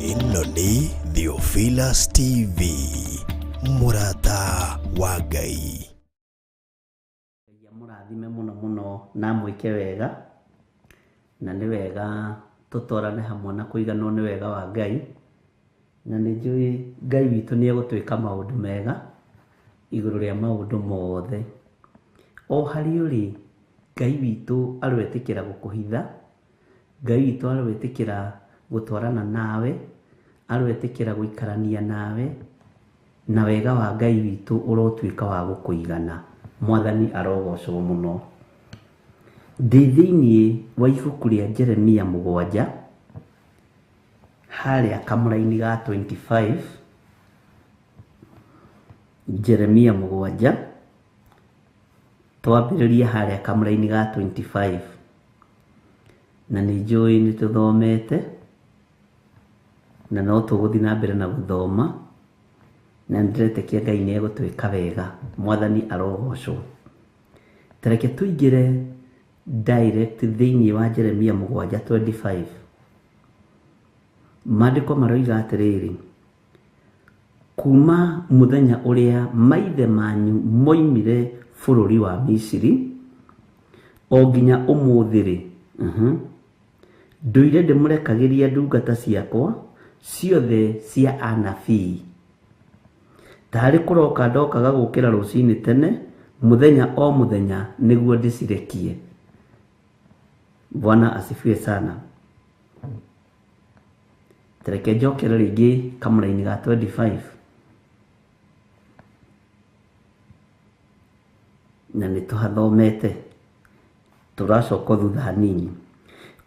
Ĩno nĩ Theophilus TV, mũrata wa Ngai. Ngai amũrathime mũno mũno na amwĩke wega, na nĩ wega tũtwarane hamwe na kũiganwo nĩ wega wa Ngai, na nĩ njũĩ Ngai witũ nĩ egũtwĩka maũndũ mega igũrũ rĩa maũndũ mothe. O harĩa ũrĩ, Ngai witũ aroetĩkĩra gũkũhitha, Ngai witũ aroetĩkĩra gũtwarana nawe, aroetĩkĩra gũikarania nawe, na wega wa Ngai witũ ũrotuĩka wa gũkũigana. Mwathani arogocwo mũno. Ndĩ thĩinĩ wa ibuku rĩa Jeremia 7, harĩa kamũraini ga 25, Jeremia 7, twambĩrĩrie harĩa kamũraini ga 25. Na nĩ njũĩ nĩ tũthomete, na no tũgũthiĩ na mbere na gũthoma, na nĩ ndĩretĩkia Ngai nĩ egũtwĩka wega. Mwathani arogocwo. Ta reke tũingĩre direct thĩinĩ wa Jeremia 7:25. Maandĩko maroiga atĩrĩrĩ, kuma mũthenya ũrĩa maithe manyu moimire bũrũri wa Misiri o nginya ũmũthĩ rĩ, ndũire ndĩmũrekagĩria ndungata ciakwa ciothe cia anabii. Tarĩ kũroka ndokaga gũkĩra rũcinĩ tene mũthenya o mũthenya nĩguo ndĩcirekie. Bwana asifiwe sana. Tareke njokere rĩngĩ kamũraini ga 25. Na nĩ tũhathomete, tũracoka thutha hanini.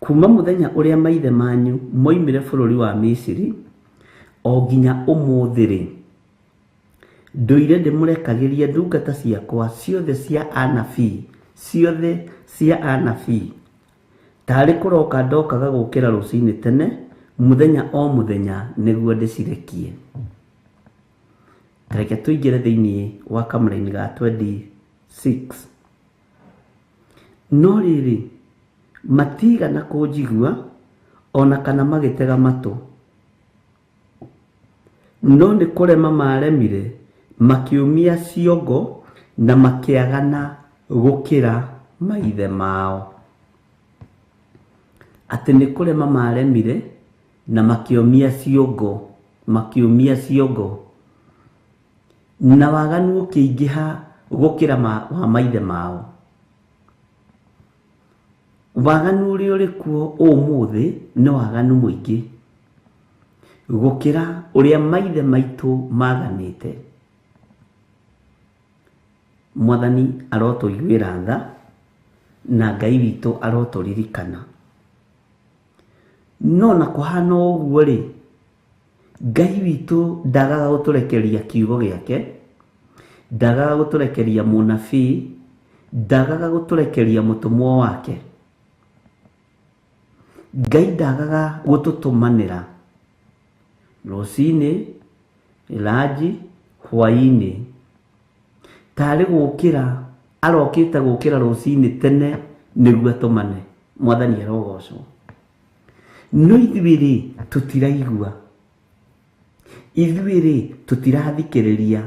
Kuma mũthenya ũrĩa maithe manyu moimire bũrũri wa Misiri o nginya ũmũthĩ rĩ, ndũire ndĩmũrekagĩria ndungata ciakwa ciothe cia anabii, ciothe cia anabii. Tarĩ kũroka ndokaga gũkĩra rũcinĩ tene mũthenya o mũthenya nĩguo ndĩcirekie. Tareke tũingĩre thĩinĩ wa kamũraini ga 26. No rĩrĩ, matigana kũnjigua ona kana magĩtega matũ, no nĩ kũrema maremire, makĩũmia ciongo na makĩagana gũkĩra maithe mao. Atĩ nĩ kũrema maremire na makĩũmia ciongo, makĩũmia ciongo, na waganu ũkĩingĩha gũkĩra wa maithe mao. Waganu ũrĩa ũrĩ kuo ũmũthĩ nĩ waganu mũingĩ gũkĩra ũrĩa maithe maitũ maganĩte. Mwathani arotũiguĩra tha na Ngai witũ arotũririkana. No na kũhana ũguo rĩ, Ngai witũ ndagaga gũtũrekeria kiugo gĩake, ndagaga gũtũrekeria mũnabii, ndagaga gũtũrekeria mũtũmwo wake. Ngai ndagaga gũtũtũmanĩra rũcinĩ, ranji, hwaĩ-inĩ. Tarĩ gũkĩra arokĩte gũkĩra rũcinĩ tene nĩguo atũmane. Mwathani arogocwo. No ithuĩ rĩ, tũtiraigua. Ithuĩ rĩ, tũtirathikĩrĩria.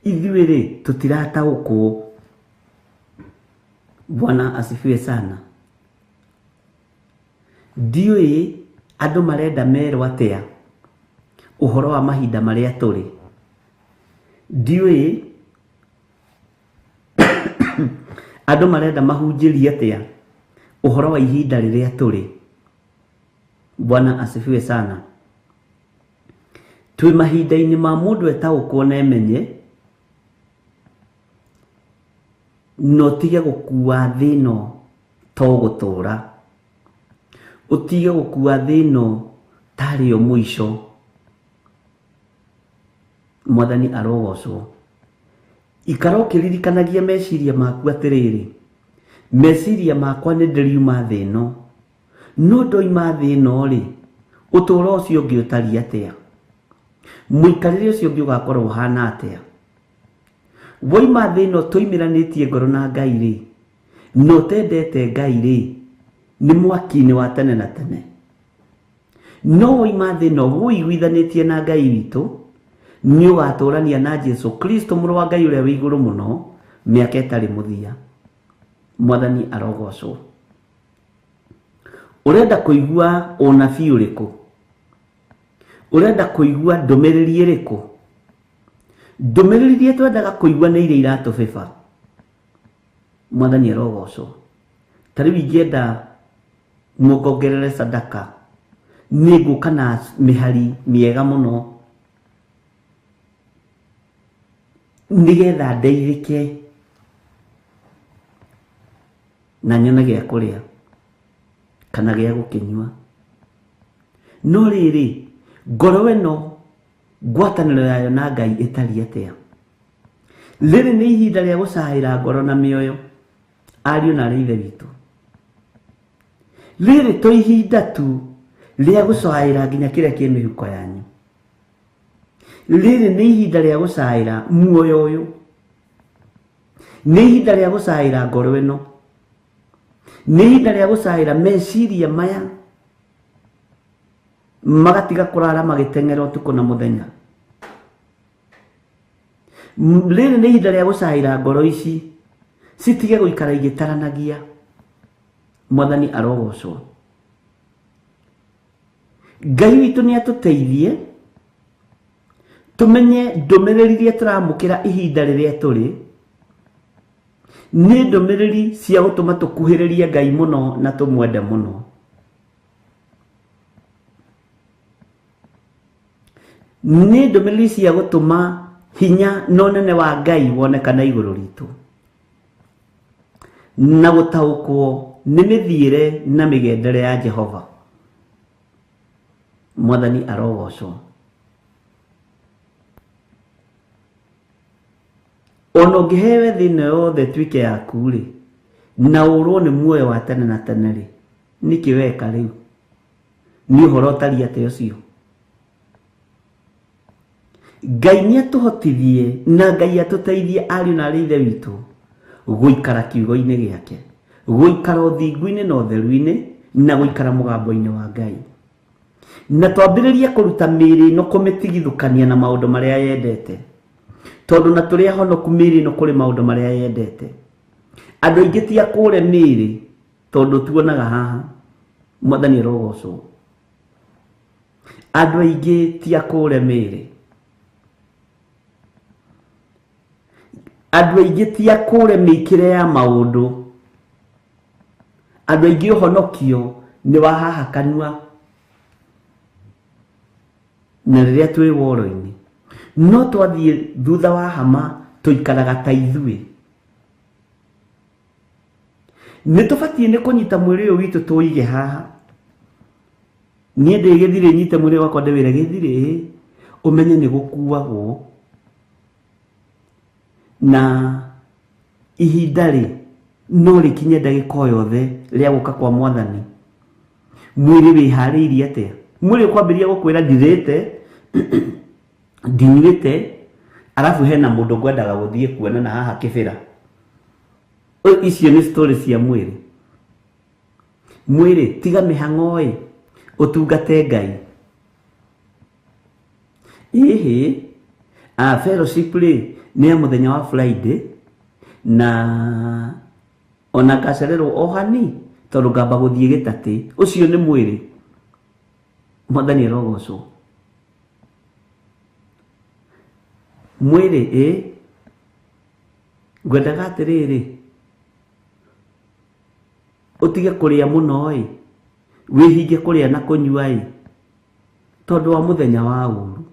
Ithuĩ rĩ, tũtirataũkwo. Bwana asifiwe sana. Ndiũĩ andũ marenda merwo atĩa ũhoro wa mahinda marĩa tũrĩ. Ndiũĩ andũ marenda mahunjĩrie atĩa ũhoro wa ihinda rĩrĩa tũrĩ. Bwana asifiwe sana. Twĩ mahinda-inĩ ma mũndũ etaũkwo na emenye, na ũtige gũkua thĩ ĩno to gũtũra. Ũtige gũkua thĩ ĩno tarĩ yo mũico. Mwathani arogocwo. Ikara ũkĩririkanagia meciria maku atĩrĩrĩ, meciria makwa nĩ ndĩriuma thĩ ĩno, no ndoima thĩ ĩno rĩ, ũtũũro ũcio ũngĩ ũtariĩ atĩa? Mũikarĩre ũcio ũngĩ ũgakorwo ũhana atĩa? Waima thĩ ĩno tũimĩranĩtie ngoro na Ngai rĩ, na ũtendete Ngai rĩ, nĩ mwaki-inĩ wa tene na tene. No woima thĩ ĩno wũiguithanĩtie na Ngai witũ, nĩ ũgatũrania na Jesu Kristo mũrũ wa Ngai ũrĩa wĩ igũrũ mũno mĩaka ĩtarĩ mũthia. Mwathani arogocwo. Ũrenda kũigua ũnabii ũrĩkũ? Ũrenda kũigua ndũmĩrĩri ĩrĩkũ? Ndũmĩrĩri iria twendaga kũigua nĩ iria iratũbĩba. Mwathani arogocwo. Ta rĩu ingĩenda mũngongerere sadaka, nĩ ngũka na mĩhari mĩega mũno nĩgetha ndeithĩke na nyone gĩa kũrĩa kana gĩa gũkĩnyua. No rĩrĩ, ngoro ĩno ngwatanĩro yayo na Ngai ĩtariĩ atĩa? Rĩrĩ nĩ ihinda rĩa gũcaĩra ngoro na mĩoyo, ariũ na arĩ ithe witũ. Rĩrĩ to ihinda tu rĩa gũcaĩra nginya kĩrĩa kĩ mĩhuko yanyu. Rĩrĩ nĩ ihinda rĩa gũcaĩra muoyo ũyũ. Nĩ ihinda rĩa gũcaĩra ngoro ĩno. Nĩ ihinda rĩa gũcaĩra meciria maya magatiga kũrara magĩteng'era ũtukũ na mũthenya. Rĩrĩ nĩ ihinda rĩa gũcaĩra ngoro ici citige gũikara igĩtaranagia. Mwathani arogocwo. Ngai witũ nĩ atũteithie tũmenye ndũmĩrĩri iria tũramũkĩra ihinda rĩrĩa tũrĩ nĩ ndũmĩrĩri cia gũtũma tũkuhĩrĩrie Ngai mũno na tũmwende mũno. Nĩ ndũmĩrĩri cia gũtũma hinya na ũnene wa Ngai wonekane igũrũ ritũ na gũtaũkwo nĩ mĩthiĩre na mĩgendere ya Jehova. Mwathani arogocwo. Ona ũngĩheo thĩ ĩno yothe ĩtuĩke yaku rĩ, na ũrwo nĩ muoyo wa tene na tene rĩ, nĩkĩ weka rĩu? Nĩ ũhoro ũtariĩ atĩa ũcio? Ngai nĩ atũhotithie na Ngai atũteithie ariũ na arĩ ithe witũ gũikara kiugo-inĩ gĩake, gũikara ũthingu-inĩ na ũtheru-inĩ, na gũikara mũgambo-inĩ wa Ngai. Na twambĩrĩrie kũruta mĩĩrĩ ĩno kũmĩtigithũkania na maũndũ marĩa yendete, tondũ na tũrĩ ahonoku mĩĩrĩ ĩno kũrĩ maũndũ marĩa yendete. Andũ aingĩ ti akũre mĩĩrĩ tondũ tuonaga haha. Mwathani arogocwo. Andũ aingĩ ti akũre mĩĩrĩ. Andũ aingĩ ti akũre mĩikĩre ya maũndũ. Andũ aingĩ ũhonokio nĩ wa haha kanua na rĩrĩa twĩ woro-inĩ. No twathiĩ thutha wa hama tũikaraga ta ithuĩ. Nĩ tũbatiĩ nĩ kũnyita mwĩrĩ ũyũ witũ tũige haha. Niĩ ndĩ gĩthirĩ nyite mwĩrĩ wakwa ndĩwĩre gĩthirĩ, ũmenye nĩ gũkuagwo na ihinda rĩ no rĩkinye ndagĩka o yothe rĩa gũka kwa Mwathani. Mwĩrĩ wĩharĩirie atĩa? Mwĩrĩ ũkwambĩrĩria gũkwĩra ndirĩte, ndinyuĩte, arabu hena mũndũ ngwendaga gũthiĩ kuona na haha kĩbĩra. Icio nĩ story cia mwĩrĩ. Mwĩrĩ tiga mĩhang'o ĩ, ũtungate Ngai. Ĩhĩ, fellowship rĩ nĩ ya mũthenya wa Friday na ona ngacererwo o hani tondũ ngamba gũthiĩ gĩtatĩ. Ũcio nĩ mwĩrĩ. Mwathani arogocwo. Mwĩrĩ ĩ, ngwendaga atĩrĩrĩ, ũtige kũrĩa mũno ĩ, wĩhinge kũrĩa na kũnyua ĩ, tondũ wa mũthenya wa ũru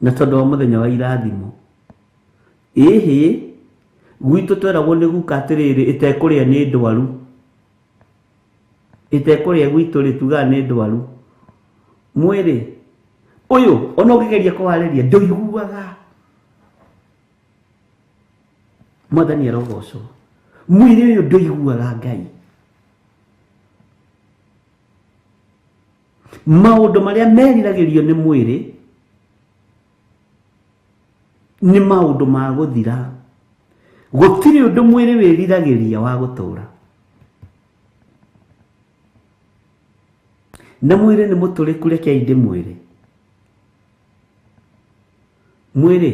na tondũ wa mũthenya wa irathimo. Ĩhĩ, gwitũ tweragwo nĩ guka atĩrĩrĩ, ĩtekũrĩa nĩ ndwaru. Ĩtekũrĩa gwitũ rĩ, tugaga nĩ ndwaru. Mwĩrĩ ũyũ ona ũngĩgeria kũwarĩria ndũiguaga. Mwathani arogocwo. Mwĩrĩ ũyũ ndũiguaga Ngai. Maũndũ marĩa meriragĩrio nĩ mwĩrĩ nĩ maũndũ ma gũthira. Gũtirĩ ũndũ mwĩrĩ wĩriragĩria wa gũtũra. Na mwĩrĩ nĩ mũtũrĩku, rekei ndĩmwĩre. Mwĩrĩ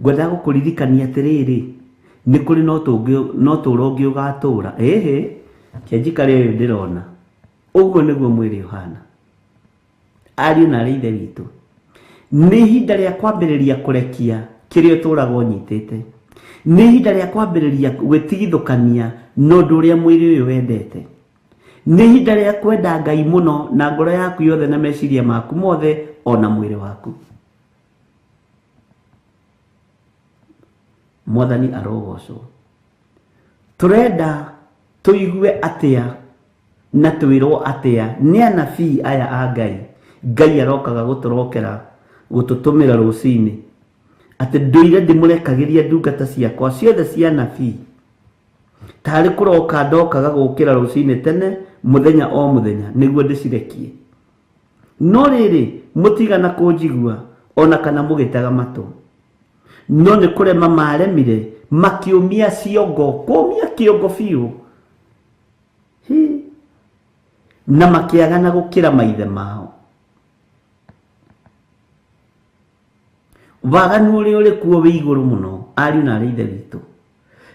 ngwendaga gũkũririkania atĩrĩrĩ, nĩ kũrĩ no tũũro ũngĩ ũgatũũra. Ĩhĩ, kĩanjikare ũyũ ndĩrona. Ũguo nĩguo mwĩrĩ ũhana. Ariũ na arĩ ithe witũ, nĩ ihinda rĩa kwambĩrĩria kũrekia kĩrĩa ũtũũraga ũnyitĩte. Nĩ ihinda rĩa kwambĩrĩria gwĩtigithũkania na ũndũ ũrĩa mwĩrĩ ũyũ wendete. Nĩ ihinda rĩa kwenda Ngai mũno na ngoro yaku yothe na meciria maku mothe ona mwĩrĩ waku. Mwathani arogocwo. Tũrenda tũigue atĩa na twĩrwo atĩa nĩ anabii aya a Ngai. Ngai arokaga gũtũrokera gũtũtũmĩra rũcinĩ atĩ ndũire ndĩmũrekagĩria ndungata ciakwa ciothe cia anabii. Tarĩ kũroka ndokaga gũkĩra rũcinĩ tene mũthenya o mũthenya nĩguo ndĩcirekie. No rĩrĩ mũtigana kũnjigua ona kana mũgĩtega matũ. No nĩ kũrema maremire makiumia ciongo, kũmia kĩongo biũ, na makĩagana gũkĩra maithe mao. Waganu ũrĩa ũrĩ kuo wĩ igũrũ mũno, ariũ na arĩ ithe witũ.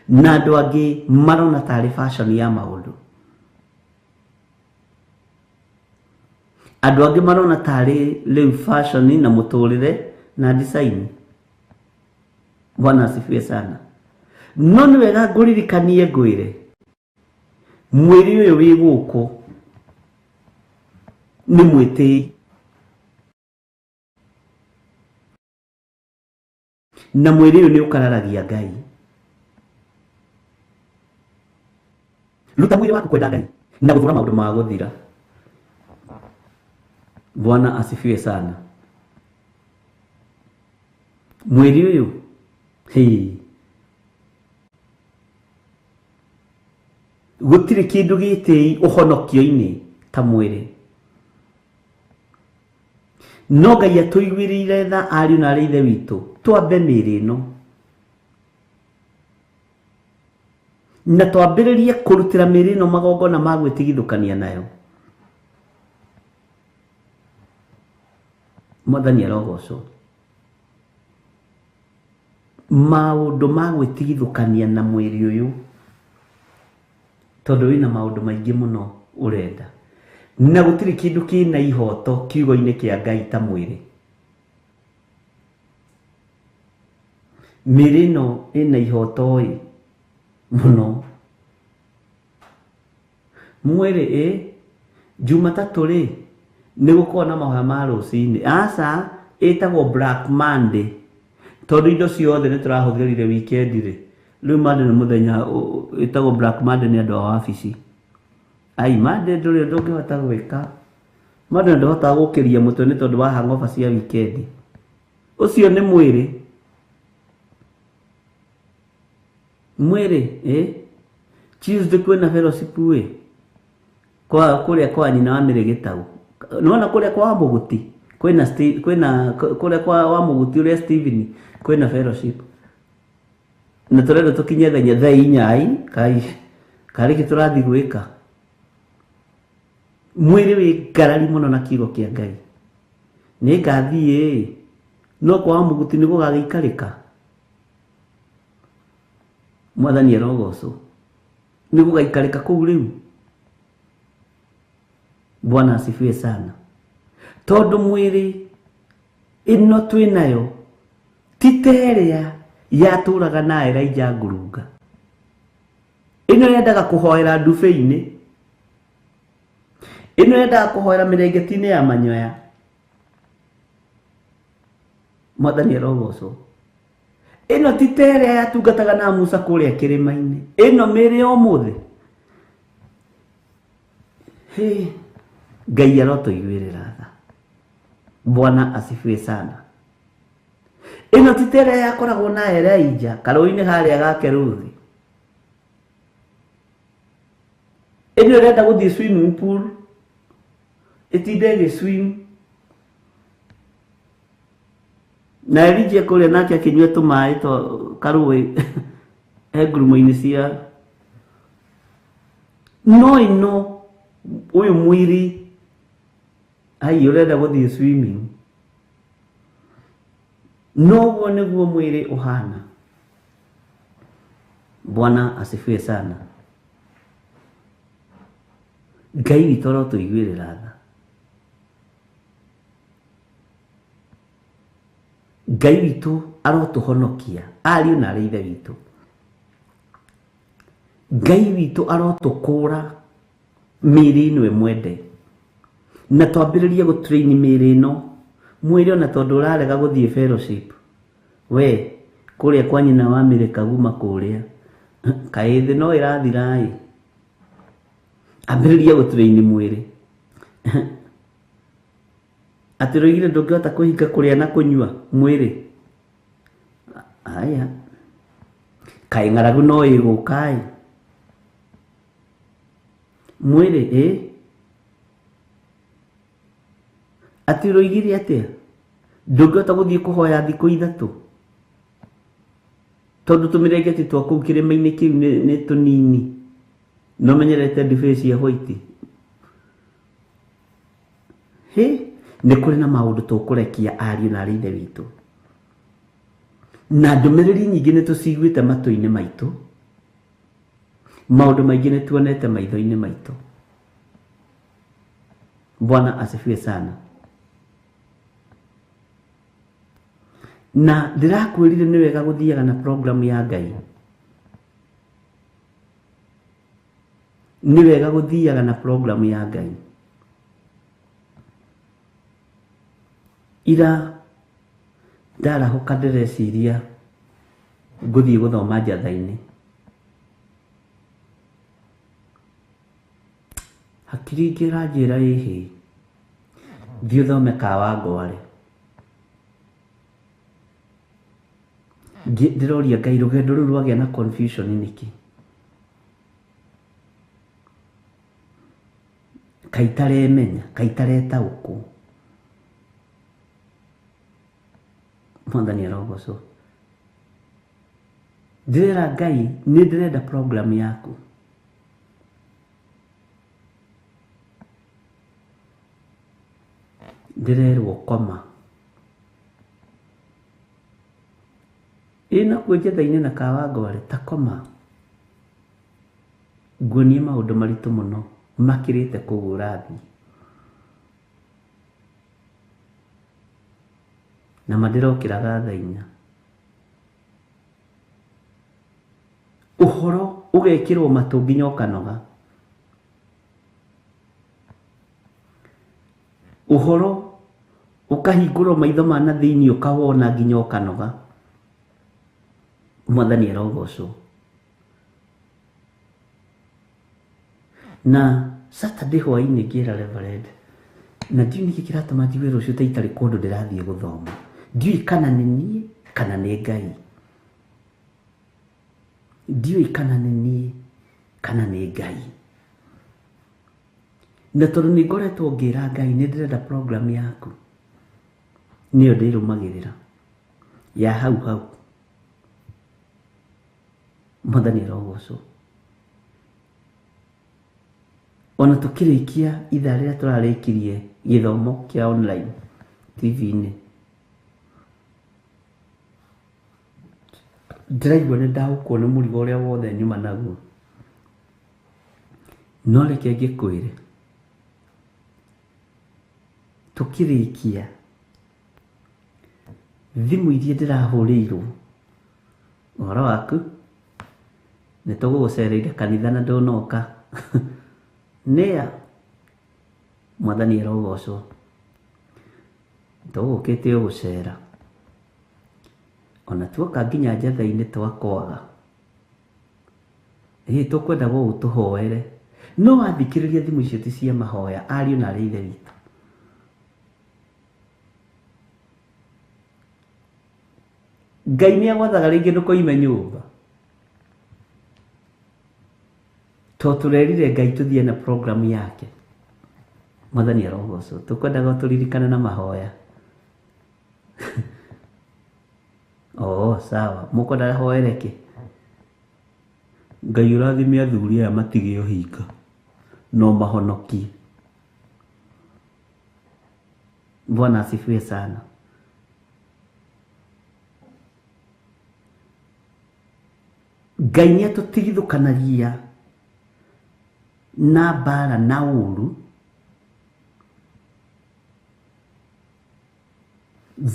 Na andũ angĩ marona tarĩ fashion ya maũndũ. Andũ angĩ marona tarĩ rĩu fashion na mũtũrĩre na design. Bwana asifiwe sana. No nĩ wega ngũririkanie ngwĩre, mwĩrĩ ũyũ wĩ gũkũ nĩ mwĩtĩi. Na mwĩrĩ ũyũ nĩ ũkararagia Ngai. Ruta mwĩrĩ waku kwenda Ngai na gũthũra maũndũ ma gũthira. Bwana asifiwe sana. Mwĩrĩ ũyũ hĩ, gũtirĩ kĩndũ gĩtĩi ũhonokio-inĩ ta mwĩrĩ. No Ngai atũiguĩrĩire tha ariũ na arĩ ithe witũ, twambe mĩĩrĩ ĩno na twambĩrĩrie kũrutĩra mĩĩrĩ ĩno magongona ma gwĩtigithũkania nayo. Mwathani arogocwo. Maũndũ ma gwĩtigithũkania na mwĩrĩ ũyũ, tondũ wĩna maũndũ maingĩ mũno ũrenda. Na gũtirĩ kĩndũ kĩna ihoto kiugo-inĩ kĩa Ngai ta mwĩrĩ. Mĩĩrĩ ĩno ĩna ihoto ĩ mũno. Mwĩrĩ ĩ Jumatatũ rĩ nĩ gũkorwo na mahoya ma rũcinĩ. Aca, ĩtagwo Black Monday. Tondũ indo ciothe nĩ tũrahũthĩrire weekend rĩ. Rĩu Monday nĩ mũthenya ĩtagwo Black Monday nĩ andũ a wabici. Ai, Monday ndũrĩ ũndũ ũngĩhota gwĩka. Monday ndũhotaga gũkĩria mũtwe nĩ tondũ wa hangover cia weekend. Ũcio nĩ mwĩrĩ. Mwĩrĩ ĩ Tuesday kwĩna fellowship ĩ kwa kũrĩa kwa nyina wa Mĩrĩ Gĩtau. Nĩwona kũrĩa kwa Mũguti kwĩna kwĩna kũrĩa kwa wa Mũguti ũrĩa Steven kwĩna fellowship. Na tũrenda tũkinye thaa inya ai kai karĩ kĩ tũrathiĩ gwĩka. Mwĩrĩ wĩ ngarari mũno na kiugo kĩa Ngai. Nĩ ngathiĩ no kwa Mũguti nĩ gũgagĩikarĩka. Mwathani arogocwo. Nĩ gũgaikarĩka kũu rĩu. Bwana asifiwe sana. Tondũ mwĩrĩ ĩno twĩnayo ti ta ĩrĩa yatũraga na Elijah ngurunga. Ĩno yendaga kũhoera ndubĩ-inĩ. Ĩno yendaga kũhoera mĩrengeti-inĩ ya manyoya. Mwathani arogocwo. Ĩno ti ta ĩrĩa yatungataga na Musa kũrĩa kĩrĩma-inĩ. Ĩno mĩĩrĩ ya ũmũthĩ. Hĩ, Ngai arotũiguĩrĩra tha. Bwana asifiwe sana. Ĩno ti ta ĩrĩa yakoragwo na Elijah karũĩ-inĩ harĩa ga Keruthi. Ĩno ĩrenda gũthiĩ swimming pool, ĩtinde ĩgĩ swim. Na Elijah kũrĩa nake akĩnyua tũmaĩ twa karũĩ he ngurumo-inĩ cia. No ĩno ũyũ mwĩrĩ Ai ũrenda gũthiĩ swimming. Noguo nĩguo mwĩrĩ ũhana. Bwana asifiwe sana. Ngai witũ arotũiguĩrĩra tha. Ngai witũ arotũhonokia ariũ na arĩ ithe witũ. Ngai witũ arotũkũra mĩĩrĩ ĩno ĩmwende na twambĩrĩrie gũtrain mĩĩrĩ ĩno. Mwĩrĩ ona tondũ ũrarega gũthiĩ fellowship, we kũrĩa kwa nyina wa mĩrĩ kaguma kũrĩa kaĩ thĩ no ĩrathira ĩ, ambĩrĩria gũtrain mwĩrĩ. Atĩ rũigire ndũngĩhota kwĩhinga kũrĩa na kũnyua mwĩrĩ. Aya, kaĩ ng'aragu no ĩgũka ĩ mwĩrĩ ĩ. Atĩ rũigire atĩa ndũngĩhota gũthiĩ kũhoya thikũ ithatũ tondũ tũmĩrengeti twa kũu kĩrĩma-inĩ kĩu nĩ tũnini, no menyerete ndibei cia white. Hĩ, nĩ kũrĩ na maũndũ tũkũrekia ariũ na arĩ ithe witũ, na ndũmĩrĩri nyingĩ nĩ tũciguĩte matũ-inĩ maitũ, maũndũ maingĩ nĩ tuonete maitho-inĩ maitũ. Bwana asifiwe sana. Na ndĩrakwĩrire nĩ wega gũthiaga na programu ya Ngai. Nĩ wega gũthiaga na programu ya Ngai. Ira ndarahũka ndĩreciria ngũthiĩ gũthoma njatha-inĩ. Hakiri ingĩ ĩranjĩra ĩhĩ, thiĩ ũthome Kawangware. Ndĩroria Ngai rũgendo rũu rwagĩa na confusion nĩkĩ? Kaĩ itaremenya, kaĩ itaretaũkwo. Mwathani arogocwo. Ndĩrera Ngai nĩ ndĩrenda program yaku. Ndĩrerwo koma. Ĩ nakuo njatha-inĩ na Kawangware ta koma. Nguonie maũndũ maritũ mũno makĩrĩte kũu ũrathiĩ. Na ma ndĩrokĩraga thaa inya. Ũhoro ũgekĩrwo matũ nginya ũkanoga. Ũhoro ũkahingũrwo maitho ma na thĩinĩ ũkawona nginya ũkanoga. Mwathani arogocwo. Na Saturday hwaĩ-inĩ ngĩra Reverend, na ndiũĩ nĩkĩ kĩratũma njigue rũciũ ta itarĩ kũndũ ndĩrathiĩ gũthoma. Ndiũĩ kana nĩ niĩ kana nĩ Ngai. Ndiũĩ kana nĩ niĩ kana nĩ Ngai. Na tondũ nĩ ngoretwo ngĩra Ngai nĩ ndĩrenda program yaku, nĩyo ndĩrũmagĩrĩra ya hau hau. Mwathani arogocwo. Ona tũkĩrĩkia ithaa rĩrĩa tũrarĩkirie gĩthomo kĩa online TV-inĩ, ndĩraigua nĩ ndaũkwo nĩ mũrigo ũrĩa wothe nyuma naguo. No reke ngĩkwĩre, tũkĩrĩkia thimũ iria ndĩrahũrĩirwo ũhoro waku nĩ tũgũgũcereire kanitha na ndũnoka. Nĩa Mwathani arogocwo. Tũgũkĩte o gũcera. Ona tuoka nginya njatha-inĩ twakwaga. Ĩ tũkwenda gũgũtũhoere. No wathikĩrĩria thimũ icio ti cia mahoya ariũ na arĩ ithe witũ. Ngai nĩ agwathaga rĩngĩ ndũkoime nyũmba. To tũrerire Ngai tũthiĩ na program yake. Mwathani arogocwo. Tũkwendaga tũririkane na mahoya. Oh, sawa. Mũkwenda hoere kĩ? Ngai ũrathime athuri aya matige ũhinga no mahonokie. Bwana asifiwe sana. Ngai nĩ atũtigithũkanagia na mbara na ũru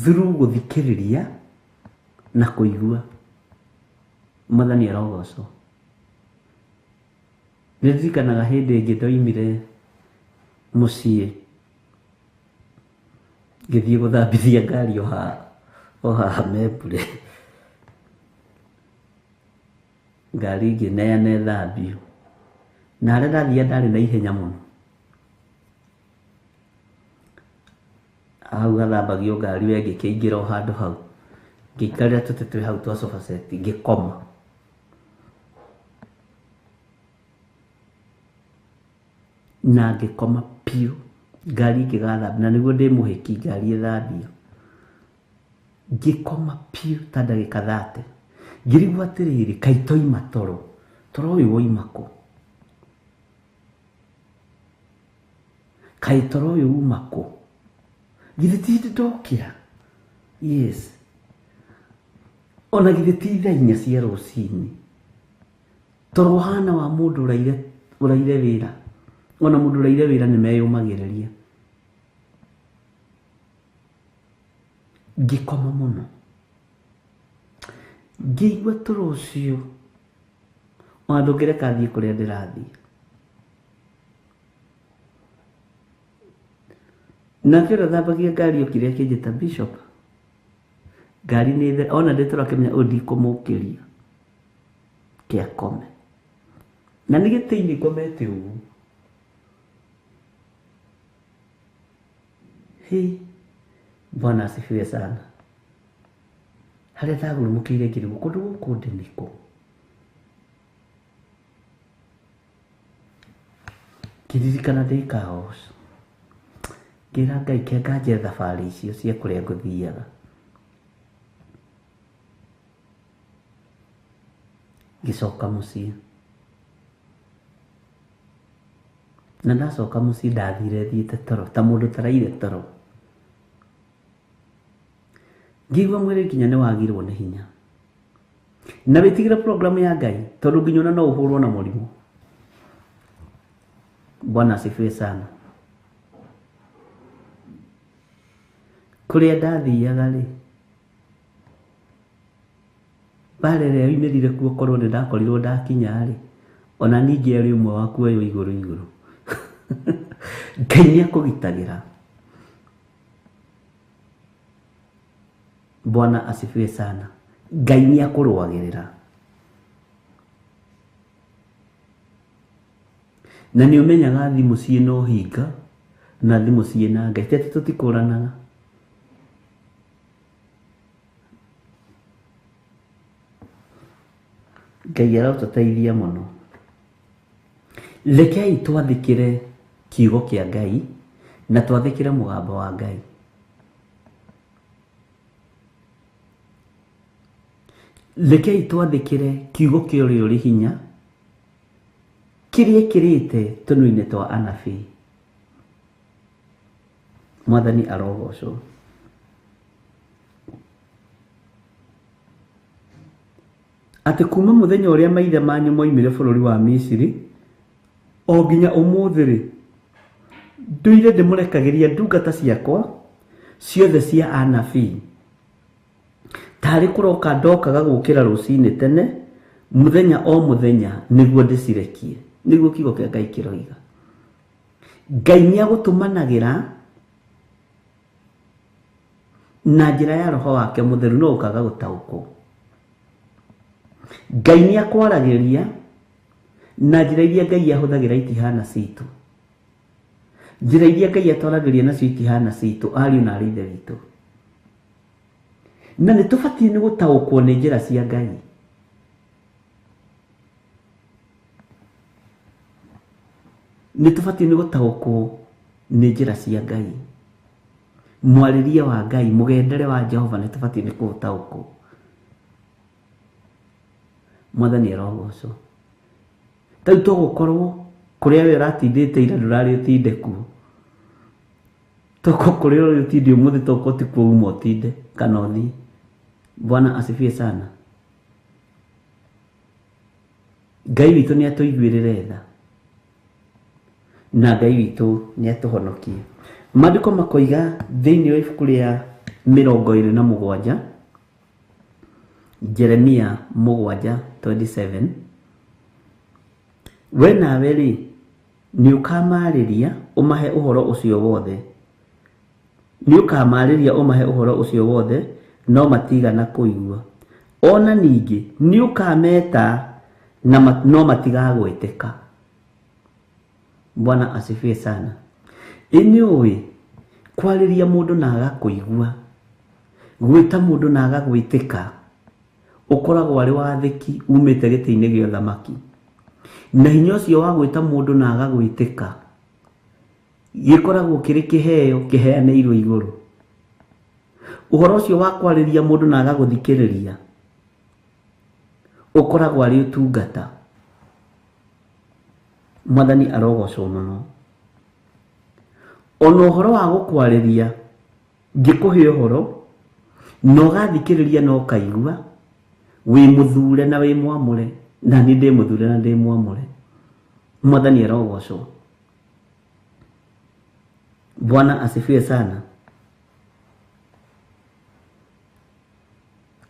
through gũthikĩrĩria na kũigua. Mwathani arogocwo. Nĩndirikanaga hĩndĩ ĩngĩ ndoimire mũciĩ ngĩthiĩ gũthambithia ngari o haha Membure. Ngari ngĩneana ĩthambio. Na harĩa ndathiaga ndarĩ na ihenya mũno. Hau hathambagio ngari we ngĩkĩingĩra o handũ hau. Ngĩikarĩra tũtĩ twĩ hau twa sofa set ngĩkoma. Na ngĩkoma piũ. Ngari ĩngĩgathambio na nĩguo ndĩ mũhĩki ngari ĩthambio. Ngĩkoma piũ ta ndagĩka 30. Ngĩrigwo atĩrĩrĩ, kaĩ toima toro? Toro ũyũ woima kũ? Kaĩ toro ũyũ uma kũ? Githĩ ti hĩndĩ ndokĩra? Yes. Ona githĩ ti thaa 4 cia rũcinĩ? Toro ũhana wa mũndũ ũraire wĩra. Ona mũndũ ũraire wĩra nĩ meyũmagĩrĩria. Ngĩkoma mũno. Ngĩigua toro ũcio ona ndũngĩreka thiĩ kũrĩa ndĩrathiĩ. Nake ũrĩa ũthambagia ngari okire akĩnjĩta Bishop. Ngari nĩ there, ona ndĩ toro akĩmenya ũyũ ndikũmũkĩria. Kĩakome. Na nĩ gĩtĩ-inĩ ngomete ũguo. Hĩ, Bwana asifiwe sana. Harĩa ndagurumũkĩire ngĩrigwo kũndũ gũkũ ndĩ nĩkũ? Ngĩririkana ndĩ Kaos. Ngĩra Ngai kĩanga nje thabarĩ icio cia kũrĩa ngũthiaga. Ngĩcoka mũciĩ. Na ndacoka mũciĩ ndathire thiĩte toro ta mũndũ ũtaraire toro. Ngĩigua mwĩrĩ nginya nĩ wagirwo nĩ hinya. Na wĩtigĩre programu ya Ngai tondũ nginya ona no ũhũrwo na mũrimũ. Bwana asifiwe sana. Kũrĩa ndathiaga rĩ, mbara ĩrĩa yoimĩrire kuo korwo nĩ ndakorirwo ndakinya rĩ, ona ningĩ arĩ ũmwe wa kuoywo igũrũ igũrũ. Ngai nĩ akũgitagĩra. Bwana asifiwe sana. Ngai nĩ akũrũagĩrĩra. Na nĩ ũmenyaga thimũ ciĩna ũhinga na thimũ ciĩna Ngai. Ti atĩ tũtikũranaga. Ngai arotũteithia mũno. Rekei twathĩkĩre kiugo kĩa Ngai na twathĩkĩre mũgambo wa Ngai. Rekei twathĩkĩre kiugo kĩa ũrĩa ũrĩ hinya kĩrĩa kĩrĩte tũnua-inĩ twa anabii. Mwathani arogocwo. Atĩ kuma mũthenya ũrĩa maithe manyu moimire bũrũri wa Misiri o nginya ũmũthĩ rĩ, ndũire ndĩmũrekagĩria ndungata ciakwa ciothe cia anabii. Tarĩ kũroka ndokaga gũkĩra rũcinĩ tene mũthenya o mũthenya nĩguo ndĩcirekie. Nĩguo kiugo kĩa Ngai kĩroiga. Ngai nĩ agũtũmanagĩra na njĩra ya roho wake mũtheru no ũkaga gũtaũkwo. Ngai nĩ akwaragĩria na njĩra iria Ngai ahũthagĩra itihana citũ. Njĩra iria Ngai atwaragĩria nacio itihana citũ ariũ na arĩ ithe witũ. Na nĩ tũbatiĩ nĩ gũtaũkwo nĩ njĩra cia Ngai. Nĩ tũbatiĩ nĩ gũtaũkwo nĩ njĩra cia Ngai. Mwarĩrie wa Ngai, mũgendere wa Jehova nĩ tũbatiĩ nĩ kũũtaũkwo. Mwathani arogocwo. Ta rĩu to gũkorwo kũrĩa we ũratindĩte ira ndũrarĩ ũtinde kuo. Toko kũrĩa ũrĩ ũtinde ũmũthĩ toko ti kuo uma ũtinde kana ũthiĩ. Bwana asifiwe sana. Ngai witũ nĩ atũiguĩrĩre tha na Ngai witũ nĩ atũhonokie. Maandĩko makoiga thĩinĩ wa ibuku rĩa 27, Jeremia 7:27, we nawe rĩ nĩ ũkamarĩria ũmahe ũhoro ũcio wothe, nĩ ũkamarĩria ũmahe ũhoro ũcio wothe, no matigana kũigua. Ona ningĩ nĩ ũkameta na no matigagwĩtĩka. Bwana asifiwe sana. Ĩ nĩ ũĩ kwarĩria mũndũ na agakũigua, gwĩta mũndũ na agagwĩtĩka, ũkoragwo arĩ wathĩki umĩte gĩtĩ-inĩ gĩa ũthamaki. Na hinya ũcio wa gwĩta mũndũ na agagwĩtĩka gĩkoragwo kĩrĩ kĩheo kĩheanĩirwo igũrũ. Ũhoro ũcio wa kwarĩria mũndũ na agagũthikĩrĩria ũkoragwo arĩ ũtungata. Mwathani arogocwo mũno. Ona ũhoro wa gũkwarĩria ngĩkũhe ũhoro na ũgathikĩrĩria na ũkaigua, wĩ mũthure na wĩ mwamũre, na niĩ ndĩ mũthure na ndĩ mwamũre. Mwathani arogocwo. Bwana asifiwe sana.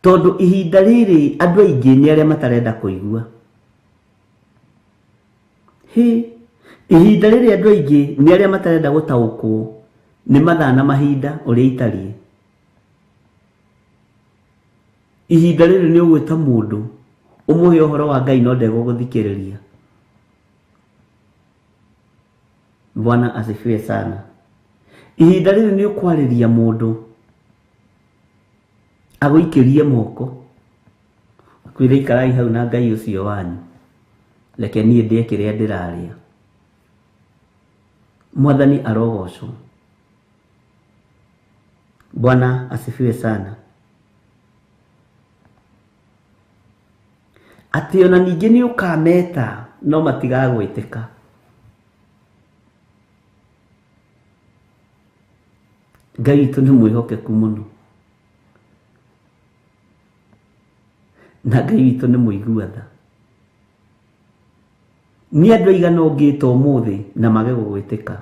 Tondũ ihinda rĩrĩ andũ aingĩ nĩ arĩa matarenda kũigua. Hĩ, ihinda rĩrĩ andũ aingĩ nĩ arĩa matarenda gũtaũkwo nĩ mathaa na mahinda ũrĩa itariĩ. Ihinda rĩrĩ nĩ ũgwĩta mũndũ ũmũhe ũhoro wa Ngai no ndegũgũthikĩrĩria. Bwana asifiwe sana. Ihinda rĩrĩ nĩ ũkwarĩria mũndũ agũikĩrie moko akwĩre ikarai hau na Ngai ũcio wanyu, reke niĩ ndĩe kĩrĩa ndĩrarĩa. Mwathani arogocwo. Bwana asifiwe sana. Atĩ ona ningĩ nĩ ũkameta no matigagwĩtĩka. Ngai witũ nĩ mwĩhokeku mũno na Ngai witũ nĩ mũigua tha. Nĩ andũ aigana ũngĩta ũmũthĩ na mage gũgwĩtĩka?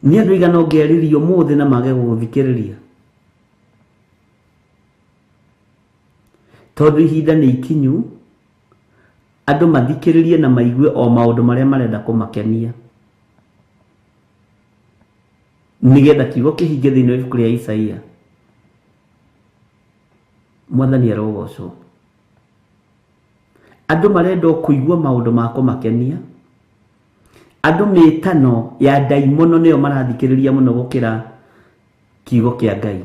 Nĩ andũ aigana ũngĩarĩria ũmũthĩ na mage gũgũthikĩrĩria? Tondũ ihinda nĩ ikinyu andũ mathikĩrĩrie na maigue o maũndũ marĩa marenda kũmakenia, nĩgetha kiugo kĩhinge thĩinĩ wa ibuku rĩa Isaia. Mwathani arogocwo. Andũ marenda o kũigua maũndũ ma kũmakenia. Andũ mĩtano ya ndaimono nĩyo marathikĩrĩria mũno gũkĩra kiugo kĩa Ngai.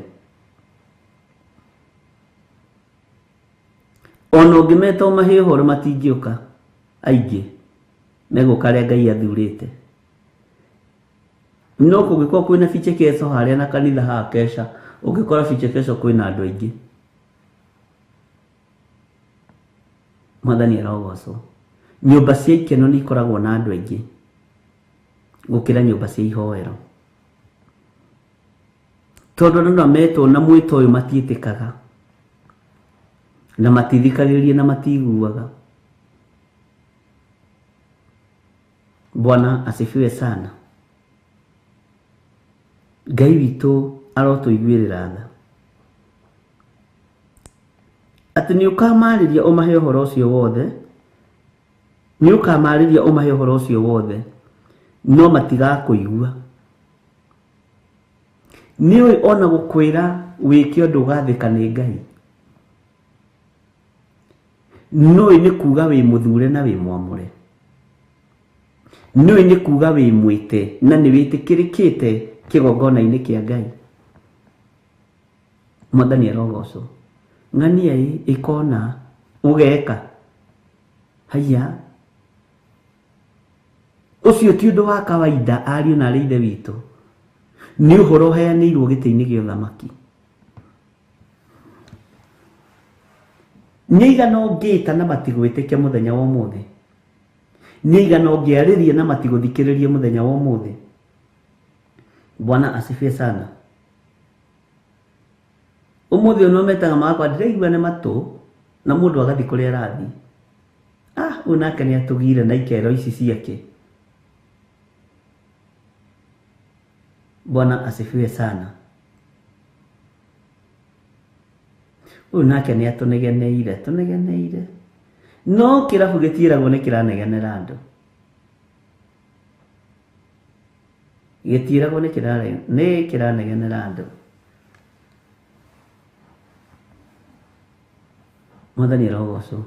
Ona ũngĩmeta ũmahe ũhoro matingĩũka, aingĩ megũka arĩa Ngai athurĩte. No kũngĩkorwo kwĩna vichekesho harĩa na kanitha haha kesha, ũngĩkora vichekesho kwĩna andũ aingĩ. Mwathani arogocwo. Nyũmba cia ikeno nĩ ikoragwo na andũ aingĩ gũkĩra nyũmba cia ihoero, tondũ andũ no metwo na mwĩto ũyũ matiĩtĩkaga na matithikagĩrĩria na matiguaga. Bwana asifiwe sana. Ngai witũ arotũiguĩrĩra tha. Atĩ nĩ ũkamarĩria ũmahe ũhoro ũcio wothe, nĩ ũkamarĩria ũmahe ũhoro ũcio wothe, no matigakũigua. Nĩ ũĩ ona gũkwĩra wĩke ũndũ ũgathĩka nĩ Ngai. Nĩũĩ nĩ kuga wĩ mũthure na wĩ mwamũre. Nĩũĩ nĩ kuga wĩ mwĩte na nĩ wĩtĩkĩrĩkĩte kĩgongona-inĩ kĩa Ngai. Mwathani arogocwo. Ng'ania ĩ ĩkona ũgeka. Haiya, ũcio ti ũndũ wa kawaida ariũ na arĩ ithe witũ. Nĩ ũhoro ũheanĩirwo gĩtĩ-inĩ gĩa ũthamaki. Nĩ aigana ũngĩta na matigwĩtĩkia mũthenya wa ũmũthĩ? Nĩ aigana ũngĩarĩria na matigũthikĩrĩria mũthenya wa ũmũthĩ? Bwana asifiwe sana. Umuthi ono metaga makwa ndiraigua nĩ matũ na mũndũ agathiĩ kũrĩa arathiĩ. Ah, ũyũ nake nĩ atũgire na ikero ici ciake. Bwana asifiwe sana. Ũyũ nake nĩ atũnegeneire, tũnegeneire. No kĩrabu gĩtiĩragwo nĩ kĩranegenera andũ. Gĩtiĩragwo nĩ kĩranegenera andũ. Mwathani arogocwo.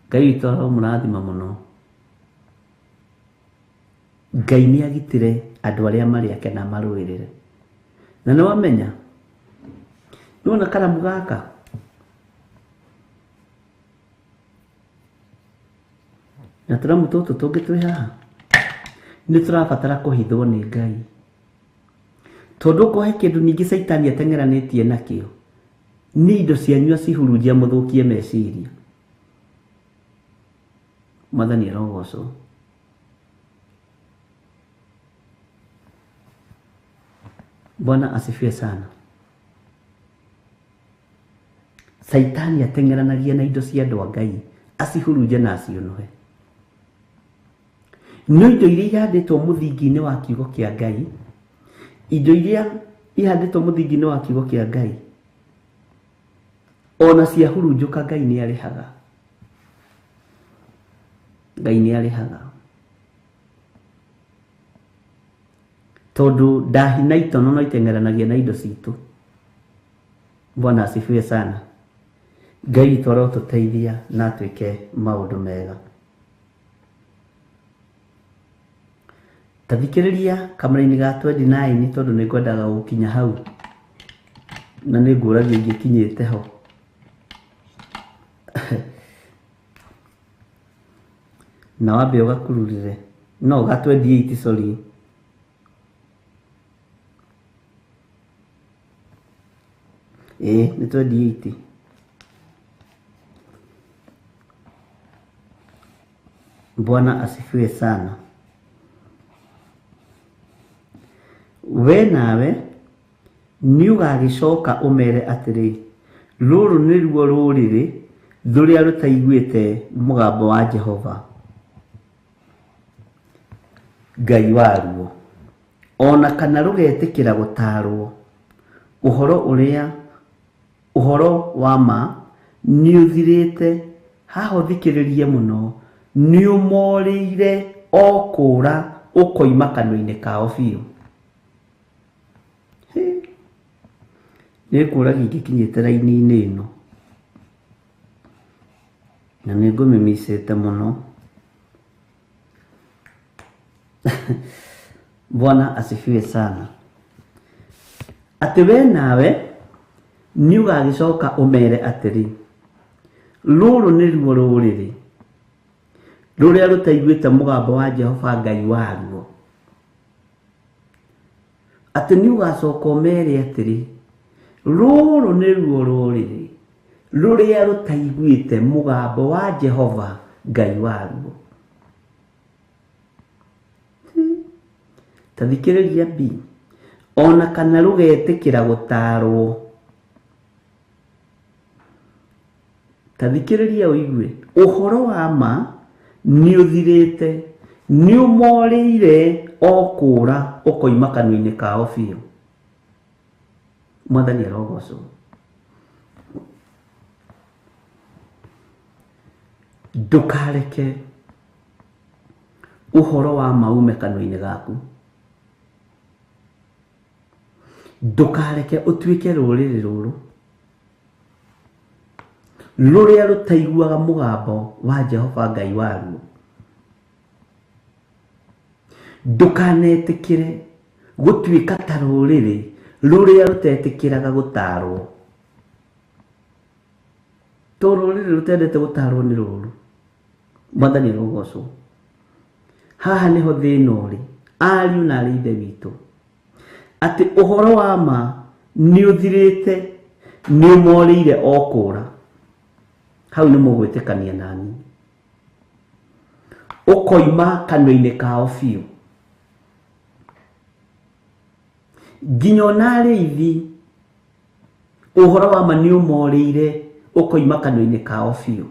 Ngai witũ aromũrathima mũno. Ngai nĩ agitĩre andũ arĩa marĩ ake na marũĩrĩre. Na nĩ wamenya, nĩwona karamu gaka na tũramu tũtũ tũngĩ twĩ haha nĩ tũrabatara kũhithwo nĩ Ngai. Tondũ okorwo he kĩndũ ningĩ caitani ateng'eranĩtie nakĩo nĩ indo cianyu acihurunjia mũthũkie meciria. Mwathani arogocwo. Bwana asifiwe sana. Saitani ateng'eranagia na indo cia andũ a Ngai acihurunje na aciũnũhe. No indo iria ihandĩtwo mũthingi-inĩ wa kiugo kĩa Ngai, indo iria ihandĩtwo mũthingi-inĩ wa kiugo kĩa Ngai, ona ciahurunjũka Ngai nĩ arĩhaga. Ngai nĩ arĩhaga. Tondũ ndahi na itono no iteng'eranagia na indo citũ. Bwana asifiwe sana. Ngai witũ arotũteithia na atwĩke maũndũ mega. Ta thikĩrĩria kamũra-inĩ ga 29 tondũ nĩ ngwendaga gũkinya hau na nĩ ngũragia ingĩkinyĩte ho. Na wambe ũgakururĩre. No ga 28, sorry. Nĩ 28. Bwana asifiwe sana. We nawe nĩ ũgagĩcoka ũmere atĩrĩ, rũrũ nĩruo rũrĩrĩ rũrĩa rũtaiguĩte mũgambo wa Jehova Ngai waruo, ona kana rũgetĩkĩra gũtaarwo. Ũhoro wa ma nĩ ũthirĩte. Haha ũthikĩrĩrie mũno, nĩ ũmorĩire o kũũra ũkoima kanua-inĩ kao biũ. Nĩ ngũragia ingĩkinyĩte raini-inĩ ĩno na nĩ ngũmĩmicĩte mũno. Bwana asifiwe sana. Atĩ we nawe nĩ ũgagĩcoka ũmere atĩrĩ, rũrũ nĩruo rũrĩrĩ rũrĩa rũtaiguĩte mũgambo wa Jehova Ngai waruo. Atĩ nĩ ũgacoka ũmere atĩrĩ, rũrũ nĩruo rũrĩrĩ rũrĩa rũtaiguĩte mũgambo wa Jehova Ngai waruo. Ta thikĩrĩria B, ona kana rũgetĩkĩra gũtaarwo. Ta thikĩrĩria ũigue, ũhoro wa ma nĩ ũthirĩte, nĩ ũmorĩire o kũũra ũkoima kanua-inĩ kao biũ. Mwathani arogocwo. Ndũkareke ũhoro wa ma ume kanua-inĩ gaku. Ndũkareke ũtuĩke rũrĩrĩ rũrũ rũrĩa rũtaiguaga mũgambo wa Jehova Ngai waruo. Ndũkanetĩkĩre gũtuĩka ta rũrĩrĩ rũrĩa rũtetĩkĩraga gũtaarwo. To rũrĩrĩ rũtendete gũtaarwo nĩ rũru. Mwathani arogocwo. Haha nĩho thĩna ũrĩ, ariũ na arĩ ithe witũ, atĩ ũhoro wa ma nĩ ũthirĩte, nĩ ũmorĩire o kũũra. Hau nĩ mũgwĩtĩkania nani. Ũkoima kanua-inĩ kao biũ. Nginya ona arĩithi ũhoro wa ma nĩ ũmorĩire ũkoima kanua-inĩ kao biũ.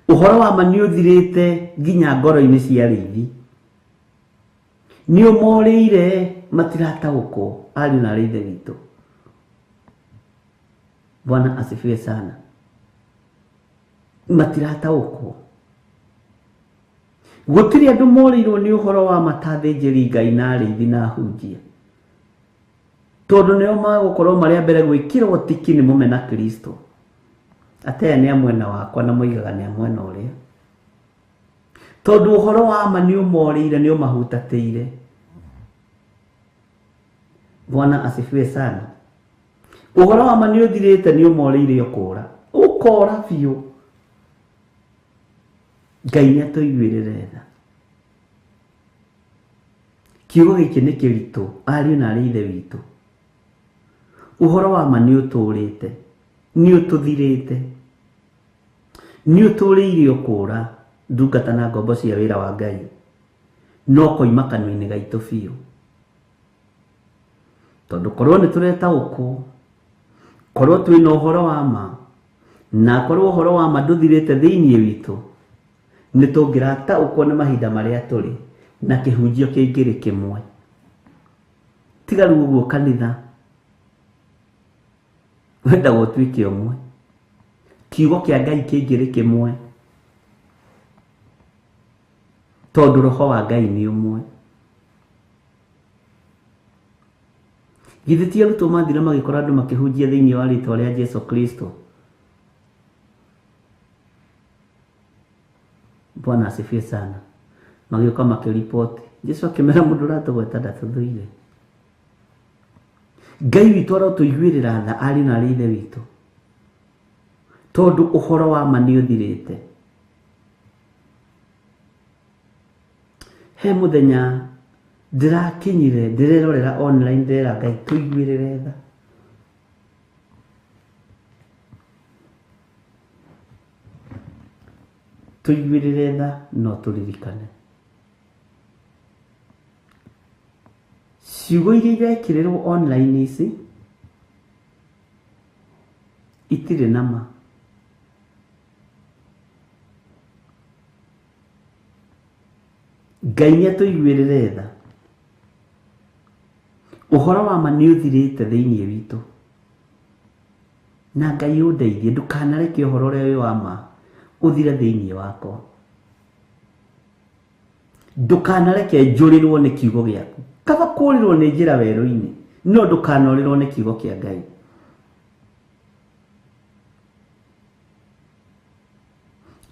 Ũhoro wa ma nĩ ũthirĩte nginya ngoro-inĩ cia arĩithi. Nĩ ũmorĩire matirataũkwo ariũ na arĩ ithe witũ. Bwana asifiwe sana. Matirataũkwo. Gũtirĩ andũ morĩirwo nĩ ũhoro wa ma ta athĩnjĩri Ngai na arĩithi na ahunjia. Tondũ nĩo magũkorwo marĩ a mbere gwĩkĩrwo tiki nĩ mũmena Kristo. Atĩ aya nĩ a mwena wakwa na moigaga nĩ a mwena ũrĩa. Tondũ ũhoro wa ma nĩ ũmorĩire nĩ ũmahutatĩire. Bwana asifiwe sana. Ũhoro wa ma nĩ ũthirĩte nĩ ũmorĩire ũkũra. Ũkora biũ. Ngai nĩ atũiguĩrĩre tha. Kiugo gĩkĩ nĩ kĩritũ ariũ na arĩ ithe witũ. Ũhoro wa ma nĩ ũtũrĩte, nĩ ũtũthirĩte, nĩ ũtũrĩire ũkũra ndungata na ngombo cia wĩra wa Ngai, no koima kanua-inĩ gaitũ biũ. Tondũ korwo nĩ tũretaũkwo, korwo twĩna ũhoro wa ma, na korwo ũhoro wa ma ndũthirĩte thĩinĩ witũ, nĩ tũngĩrataũkwo nĩ mahinda marĩa tũrĩ na kĩhunjio kĩngĩrĩ kĩmwe. Tiga rĩu ũguo kanitha wendaga ũtuĩke ũmwe, kiugo kĩa Ngai kĩngĩrĩ kĩmwe, tondũ roho wa Ngai nĩ ũmwe. Githĩ ti arutwo mathire magĩkora andũ makĩhunjia thĩinĩ wa rĩtwa rĩa Jesu Kristo? Bwana asifiwe sana. Magĩũka makĩripoti. Jesu akĩmera mũndũ ũratũgweta ndatũthũire. Ngai witũ arotũiguĩrĩra tha ariũ na arĩ ithe witũ, tondũ ũhoro wa ma nĩ ũthirĩte. He mũthenya ndĩrakinyire ndĩrerorera online ndĩrera Ngai tũiguĩrĩre tha. Tũiguĩrĩre tha no tũririkane. Ciugo iria irekĩrĩrwo online ici itirĩ na ma. Ngai nĩ atũiguĩrĩre tha. Ũhoro wa ma nĩ ũthirĩte thĩinĩ witũ. Na Ngai ũndeithie ndũkanareke ũhoro ũrĩa wĩ wa ma ũthire thĩinĩ wakwa. Ndũkanareke njũrĩrwo nĩ kiugo gĩaku. Kaba kũũrĩrwo nĩ njĩra werũ-inĩ, no ndũkanorĩrwo nĩ kiugo kĩa Ngai.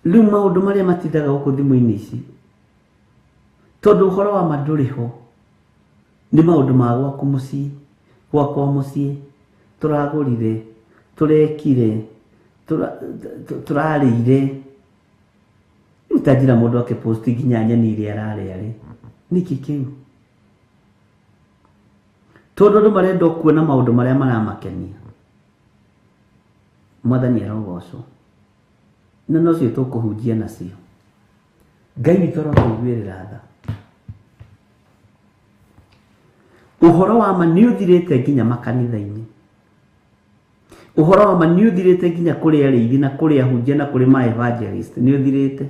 Rĩu maũndũ marĩa matindaga gũkũ thimũ-inĩ ici, tondũ ũhoro wa ma ndũrĩ ho, nĩ maũndũ ma gwaku mũciĩ, gwakwa mũciĩ, tũragũrire, tũrekire, tũrarĩire. Rĩu ta njĩra mũndũ akĩposti nginya nyeni iria ararĩa rĩ, nĩkĩ kĩu? Tondũ andũ marenda o kuona maũndũ marĩa maramakenia. Mwathani arogocwo. Na nocio tũkũhunjia nacio. Ngai witũ arotũiguĩrĩra tha. Ũhoro wa ma nĩ ũthirĩte nginya makanitha-inĩ. Ũhoro wa ma nĩ ũthirĩte nginya kũrĩ arĩithi na kũrĩ ahunjia na kũrĩ ma evangelist, nĩ ũthirĩte.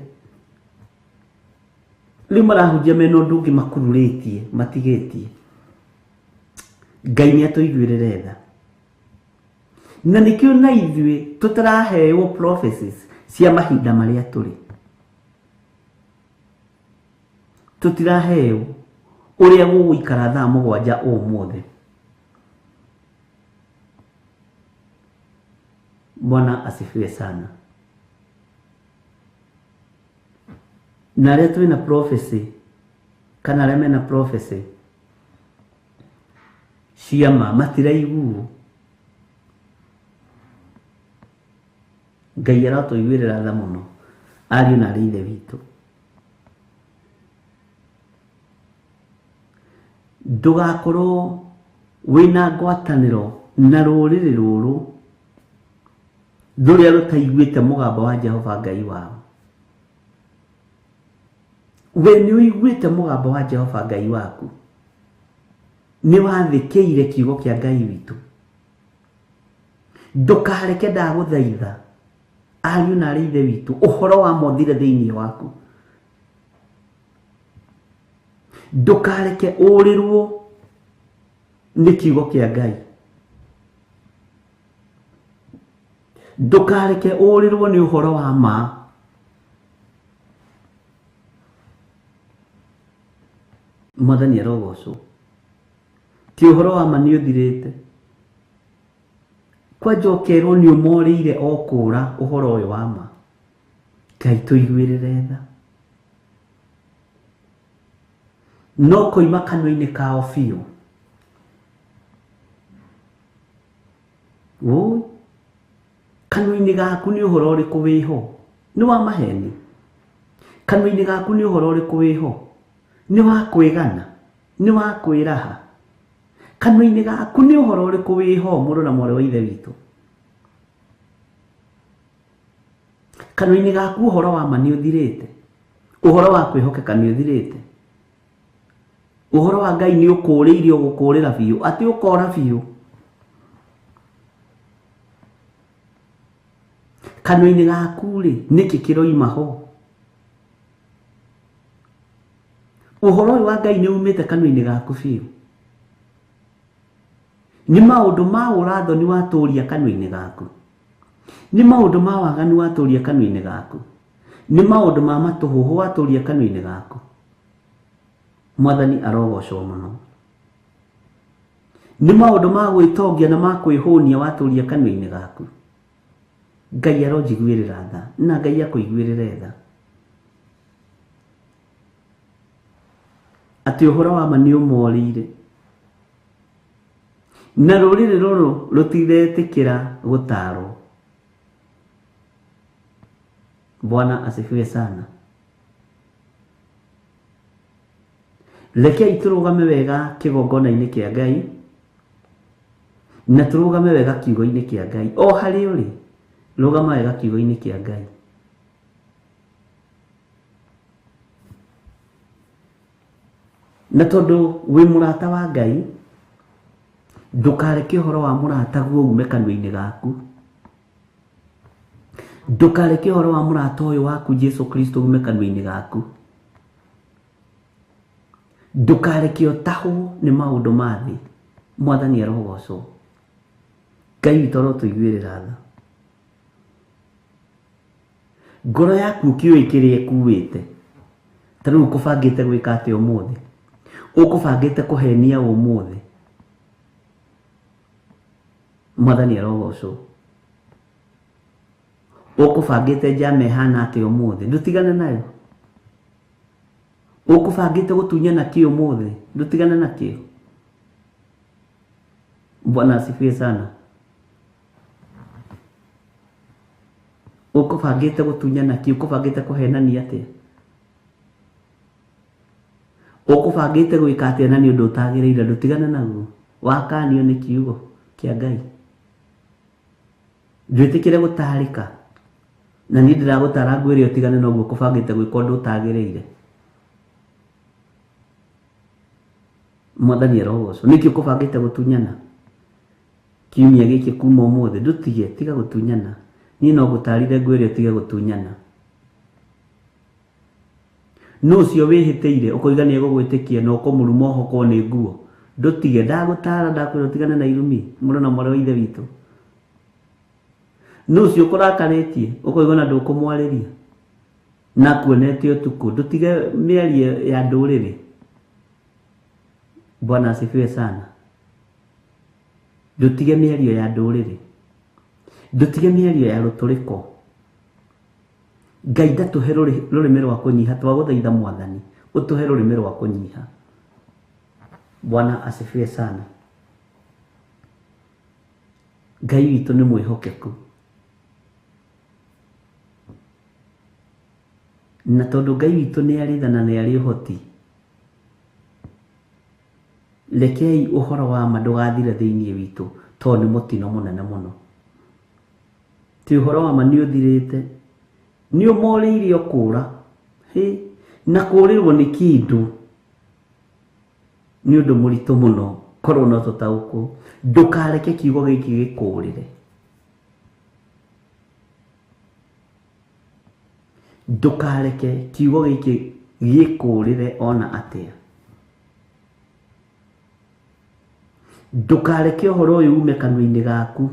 Rĩu marahunjia mena ũndũ ũngĩ makururĩtie, matigĩtie. Ngai nĩ atũiguĩrĩre tha. Na nĩkĩo na ithuĩ tũtaraheo prophecies cia mahinda marĩa tũrĩ. Tũtiraheo ũrĩa gũgũikara thaa 7 ũmũthĩ. Bwana asifiwe sana. Na arĩa twĩna prophecy kana arĩa mena prophecy cia ma matiraiguo. Ngai aratũiguĩrĩra tha mũno ariũ na arĩ ithe witũ. Ndũgakorwo wĩna ngwatanĩro na rũrĩrĩ rũrũ Rũrĩa rũtaiguĩte mũgambo wa Jehova Ngai wao. We nĩ ũiguĩte mũgambo wa Jehova Ngai waku. Nĩ wathĩkĩire kiugo kĩa Ngai witũ. Ndũkareke ndagũthaitha ariũ na arĩ ithe witũ ũhoro wa mothire thĩinĩ waku. Ndũkareke ũrĩrwo nĩ kiugo kĩa Ngai. Ndũkareke ũrĩrwo nĩ ũhoro wa ma. Mwathani arogocwo. Ti ũhoro wa ma nĩ ũthirĩte. Kwanja ũkerwo nĩ ũmorĩire o kũra ũhoro ũyũ wa ma. Ngai tũiguĩrĩre tha. No koima kanua-inĩ kao biũ. Woi, kanua-inĩ gaku nĩ ũhoro ũrĩkũ wĩho? Nĩ wa maheni. Kanua-inĩ gaku nĩ ũhoro ũrĩkũ wĩho? Nĩ wa kwĩgana, nĩ wa kwĩraha. Kanua-inĩ gaku nĩ ũhoro ũrĩkũ wĩho mũrũ na mwarĩ wa ithe witũ? Kanua-inĩ gaku ũhoro wa ma nĩ ũthirĩte. Ũhoro wa kwĩhokeka nĩ ũthirĩte. Ũhoro wa Ngai nĩ ũkũrĩire ũgũkũrĩra biũ, atĩ ũkora biũ. Kanua-inĩ gaku rĩ, nĩkĩ kĩroima ho? Ũhoro ũyũ wa Ngai nĩ umĩte kanua-inĩ gaku biũ. Nĩ maũndũ ma ũrathoni watũria kanua-inĩ gaku. Nĩ maũndũ ma waganu watũria kanua-inĩ gaku. Nĩ maũndũ ma matũhũhũ watũria kanua-inĩ gaku. Mwathani arogocwo mũno. Nĩ maũndũ ma gwĩtongia na ma kwĩhũnia watũria kanua-inĩ gaku. Ngai aronjiguĩrĩra tha na Ngai akũiguĩrĩre tha. Atĩ ũhoro wa ma nĩ ũmorĩire. Na rũrĩrĩ rũrũ rũtiretĩkĩra gũtarwo. Bwana asifiwe sana. Rekei tũrũgame wega kĩgongona-inĩ kĩa Ngai na tũrũgame wega kiugo-inĩ kĩa Ngai. O harĩ ũrĩ, rũgama wega kiugo-inĩ kĩa Ngai. Na tondũ wĩ mũrata wa Ngai, ndũkareke ũhoro wa mũrataguo ume kanua-inĩ gaku. Ndũkareke ũhoro wa mũrata ũyũ waku Jesu Kristo ume kanua-inĩ gaku. Ndũkareke ũtahwo nĩ maũndũ ma thĩ. Mwathani arogocwo. Ngai witũ arotũiguĩrĩra tha. Ngoro yaku ũkĩũĩ kĩrĩa ĩkuĩte. Ta rĩu ũkũbangĩte gwĩka atĩa ũmũthĩ? Ũkũbangĩte kũhenia ũmũthĩ? Mwathani arogocwo. Ũkũbangĩte njama ĩhana atĩa ũmũthĩ? Ndũtigane nayo. Ũkũbangĩte gũtunyana kĩ ũmũthĩ? Ndũtigane nakĩo. Bwana asifiwe sana. Ũkũbangĩte gũtunyana kĩ? Ũkũbangĩte kũhenania atĩa? Ũkũbangĩte gwĩka atĩa na nĩ ũndũ ũtagĩrĩire? Ndũtigane naguo. Wakanio nĩ kiugo kĩa Ngai. Ndwĩtĩkĩre gũtarĩka. Na niĩ ndĩragũtara ngwĩre ũtigane na ũguo ũkũbangĩte gwĩka ũndũ ũtagĩrĩire. Mwathani arogocwo. Nĩkĩ ũkũbangĩte gũtunyana? Kiumia gĩkĩ kuma ũmũthĩ ndũtige, tiga gũtunyana. Niĩ no ngũtarire ngwĩre ũtige gũtunyana. Nũ ũcio wĩhĩtĩire ũkoiga nĩ egũgwĩtĩkia na ũkũmũruma ũhokwo nĩ nguo? Ndũtige, ndagũtara ndakwĩra ũtigane na irumi, mũrũ na mwarĩ wa ithe witũ. Nũ ũcio ũkũrakarĩtie ũkoiga ona ndũkũmwarĩria na akuonete ũtukũ? Ndũtige mĩario ya ndũrĩrĩ. Bwana asifiwe sana. Ndũtige mĩario ya ndũrĩrĩ. Ndũtige mĩario ya rũtũrĩko. Ngai ndatũhe rũrĩmĩ rwa kũnyiha, twagũthaitha Mwathani ũtũhe rũrĩmĩ rwa kũnyiha. Bwana asifiwe sana. Ngai witũ nĩ mwĩhokeku. Na tondũ Ngai witũ nĩ arĩ tha na nĩ arĩ ũhoti, rekei ũhoro wa ma ndũgathire thĩinĩ witũ, tondũ nĩ mũtino mũnene mũno. Ti ũhoro wa ma nĩ ũthirĩte. Nĩ ũmorĩire ũkũra. Hĩ, na kũrĩrwo nĩ kĩndũ nĩ ũndũ mũritũ mũno korwo no tũtaũkwo. Ndũkareke kiugo gĩkĩ gĩkũrĩre. Ndũkareke kiugo gĩkĩ gĩkũrĩre ona atĩa. Ndũkareke ũhoro ũyũ ume kanua-inĩ gaku.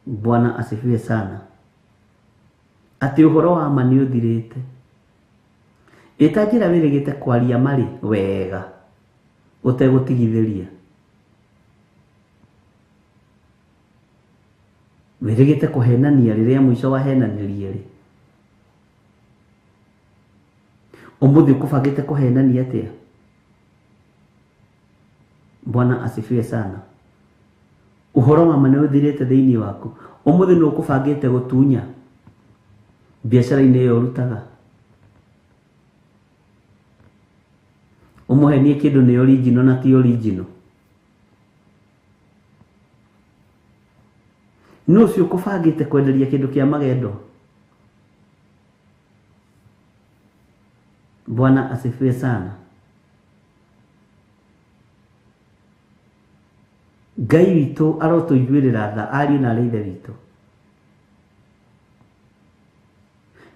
Bwana asifiwe sana. Atĩ ũhoro wa ma nĩ ũthirĩte. Ĩta njĩra wĩrĩgĩte kwaria marĩ wega ũtegũtigithĩria. Wĩrĩgĩte kũhenania rĩrĩa mũico wahenanirie rĩ. Ũmũthĩ ũkũbangĩte kũhenania atĩa? Bwana asifiwe sana. Ũhoro wa ma nĩ ũthirĩte thĩinĩ waku. Ũmũthĩ nĩ ũkũbangĩte gũtunya biacara-inĩ ĩyo ũrutaga. Ũmũhenie kĩndũ nĩ original na ti original. Nũ ũcio ũkũbangĩte kwenderia kĩndũ kĩa magendo? Bwana asifiwe sana. Ngai witũ arotũiguĩrĩra tha ariũ na arĩ ithe witũ.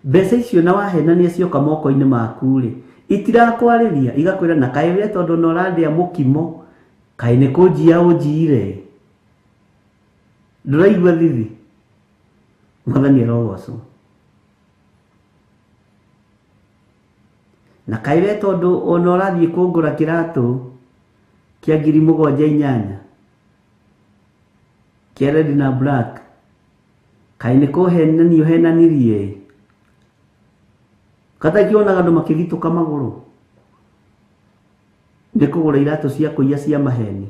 Mbeca icio na wahenania cioka moko-inĩ maku rĩ, itirakwarĩria igakwĩra na kaĩ we tondũ na ũrandĩa mũkimo, kaĩ nĩ kũnjia ũnjiire. Ndũraigua thithi? Mwathani arogocwo. Na kaĩ we tondũ ona ũrathiĩ kũngũra kĩratũ kĩa 7,800 kĩa red na black, kaĩ nĩ kũhenania ũhenanirie. Katakĩonaga andũ makĩgitũka magũrũ nĩ kũgũra iratũ cia kũiya cia maheni.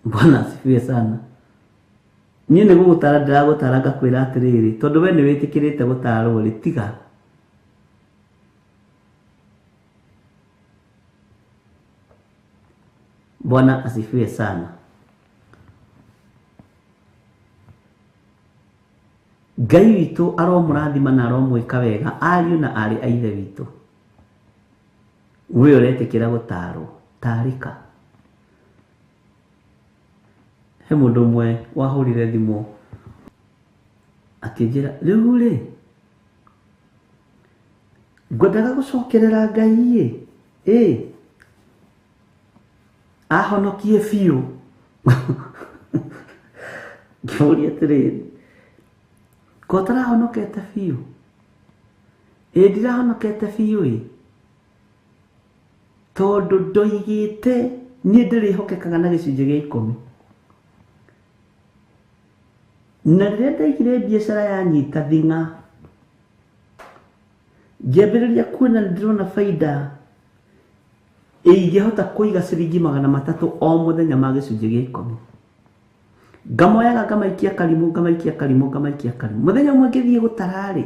Bwana asifiwe sana. Niĩ nĩ gũgũtara ndĩragũtara ngakwĩra atĩrĩrĩ, tondũ we nĩ wĩtĩkĩrĩte gũtarwo rĩ, tiga. Bwana asifiwe sana. Ngai witũ aromũrathima na aromwĩka wega ariũ na arĩ a ithe witũ. We ũretĩkĩra gũtarwo, tarĩka. He mũndũ ũmwe wahũrire thimũ akĩnjĩra, rĩu rĩ, ngwendaga gũcokerera Ngai ĩ, ahonokie biũ. Ngĩmũria atĩrĩrĩ, ko ũtarahonokete biũ? Ĩ ndirahonokete biũ ĩ, tondũ ndoigĩte niĩ ndĩrĩhokekaga na gĩcunjĩ gĩa 10. Na rĩrĩa ndaigire biacara yanyita thing'a, ngĩambĩrĩria kuona nĩ ndĩrona baida ingĩhota kũiga ciringi 300 o mũthenya ma gĩcunjĩ gĩa 10. Ngamoyaga ngamaikia karimũ, ngamaikia karimũ, ngamaikia karimũ. Mũthenya ũmwe ngĩthiĩ gũtara rĩ,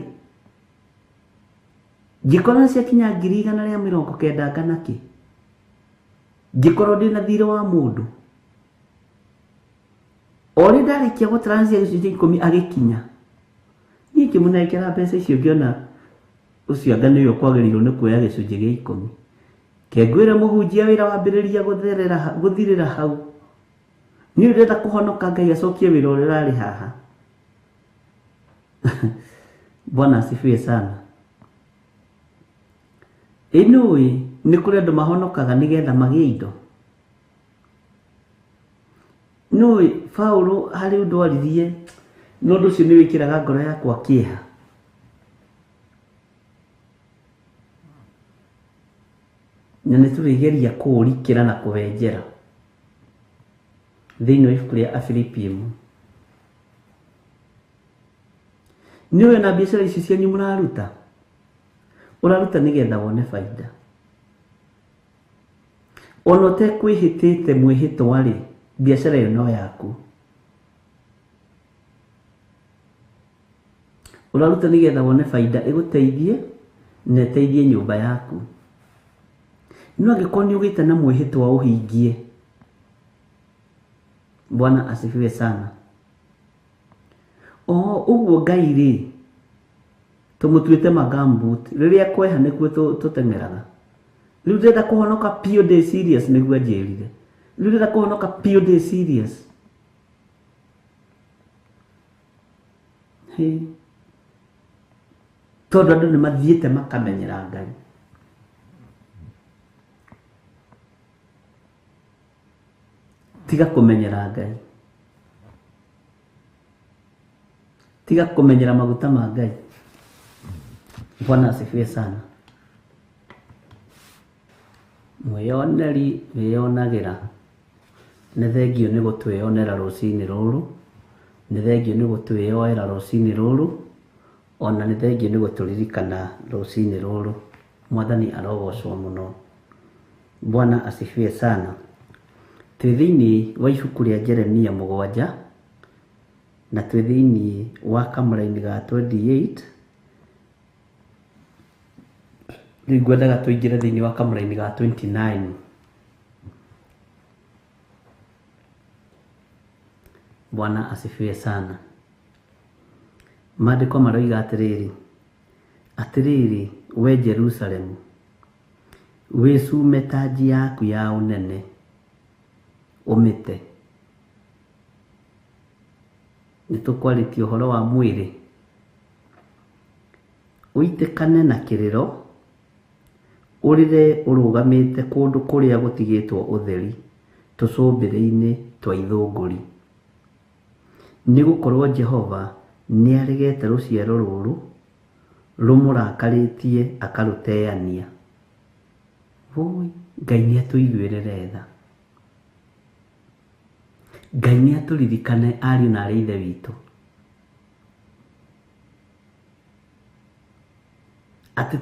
ngĩkora nĩ ciakinya 190,000 ngana kĩ. Ngĩkorwo ndĩna thirĩ wa mũndũ. O rĩ ndarĩkia gũtara cia gĩcunjĩ 10 agĩkinya. Niĩ ngĩmũnengera mbeca icio ngĩona ũcio anga nĩwe ũkwagĩrĩirwo nĩ kuoya gĩcunjĩ gĩa 10. Kengwĩre mũhunjia wĩra wambĩrĩria gũthirĩra hau. Niĩ ndĩrenda kũhonoka Ngai acokie wĩra ũrĩa ũrarĩ haha. Bwana asifiwe sana. Ĩ nĩũĩ nĩ kũrĩ andũ mahonokaga nĩgetha magĩe indo. Nĩũĩ Paũlũ harĩ ũndũ aririe, na ũndũ ũcio nĩ wĩkĩraga ngoro yakwa kĩeha. Na nĩ tũrĩgeria kũũrikĩra na kũwenjera thĩinĩ wa ibuku rĩa Afilipi 1. Nĩũĩ ona biacara ici cianyu mũraruta, ũraruta nĩgetha wone baida. Ona ũtekwĩhĩtĩte mwĩhĩtwa rĩ, biacara ĩyo no yaku. Ũraruta nĩgetha wone baida ĩgũteithie na ĩteithie nyũmba yaku. No angĩkorwo nĩ ũgĩte na mwĩhĩtwa ũhingie, Bwana asifiwe sana. O ũguo Ngai rĩ tũmũtuĩte magambut rĩrĩa kweha nĩkuo tũteng'eraga. Rĩu ndĩrenda kũhonoka piũ ndĩ serious nĩguo anjĩrire. Rĩu ndĩrenda kũhonoka piũ ndĩ serious. Hĩ. Tondũ andũ nĩ mathiĩte makamenyera Ngai. Tiga kũmenyera Ngai. Tiga kũmenyera maguta ma Ngai. Bwana asifiwe sana. Mwĩyoneri wĩyonagĩra. Nĩ thengio nĩ gũtwĩyonera rũcinĩ rũrũ. Nĩ thengio nĩ gũtwĩyoera rũcinĩ rũrũ. Ona nĩ thengio nĩ gũtũririkana rũcinĩ rũrũ. Mwathani arogocwo mũno. Bwana asifiwe sana. Twĩ thĩinĩ wa ibuku rĩa Jeremia 7 na twĩ thĩinĩ wa kamũraini ga 28. Rĩu ngwendaga tũingĩre thĩinĩ wa kamũraini ga 29. Bwana asifiwe sana. Maandĩko maroiga atĩrĩrĩ, atĩrĩrĩ we Jerusalemu, wĩcume tanji yaku ya ũnene ũmĩte. Nĩ tũkwarĩtie ũhoro wa mwĩrĩ. Ũitĩkane na kĩrĩro, ũrĩre ũrũgamĩte kũndũ kũrĩa gũtigĩtwo ũtheri tũcũmbĩrĩ-inĩ twa ithũngũri. Nĩ gũkorwo Jehova nĩaregete rũciaro rũrũ rũmũrakarĩtie akarũteania. Wũi, Ngai nĩatũiguĩrĩre tha. Ngai nĩatũririkane ariũ na arĩ ithe witũ. Atĩ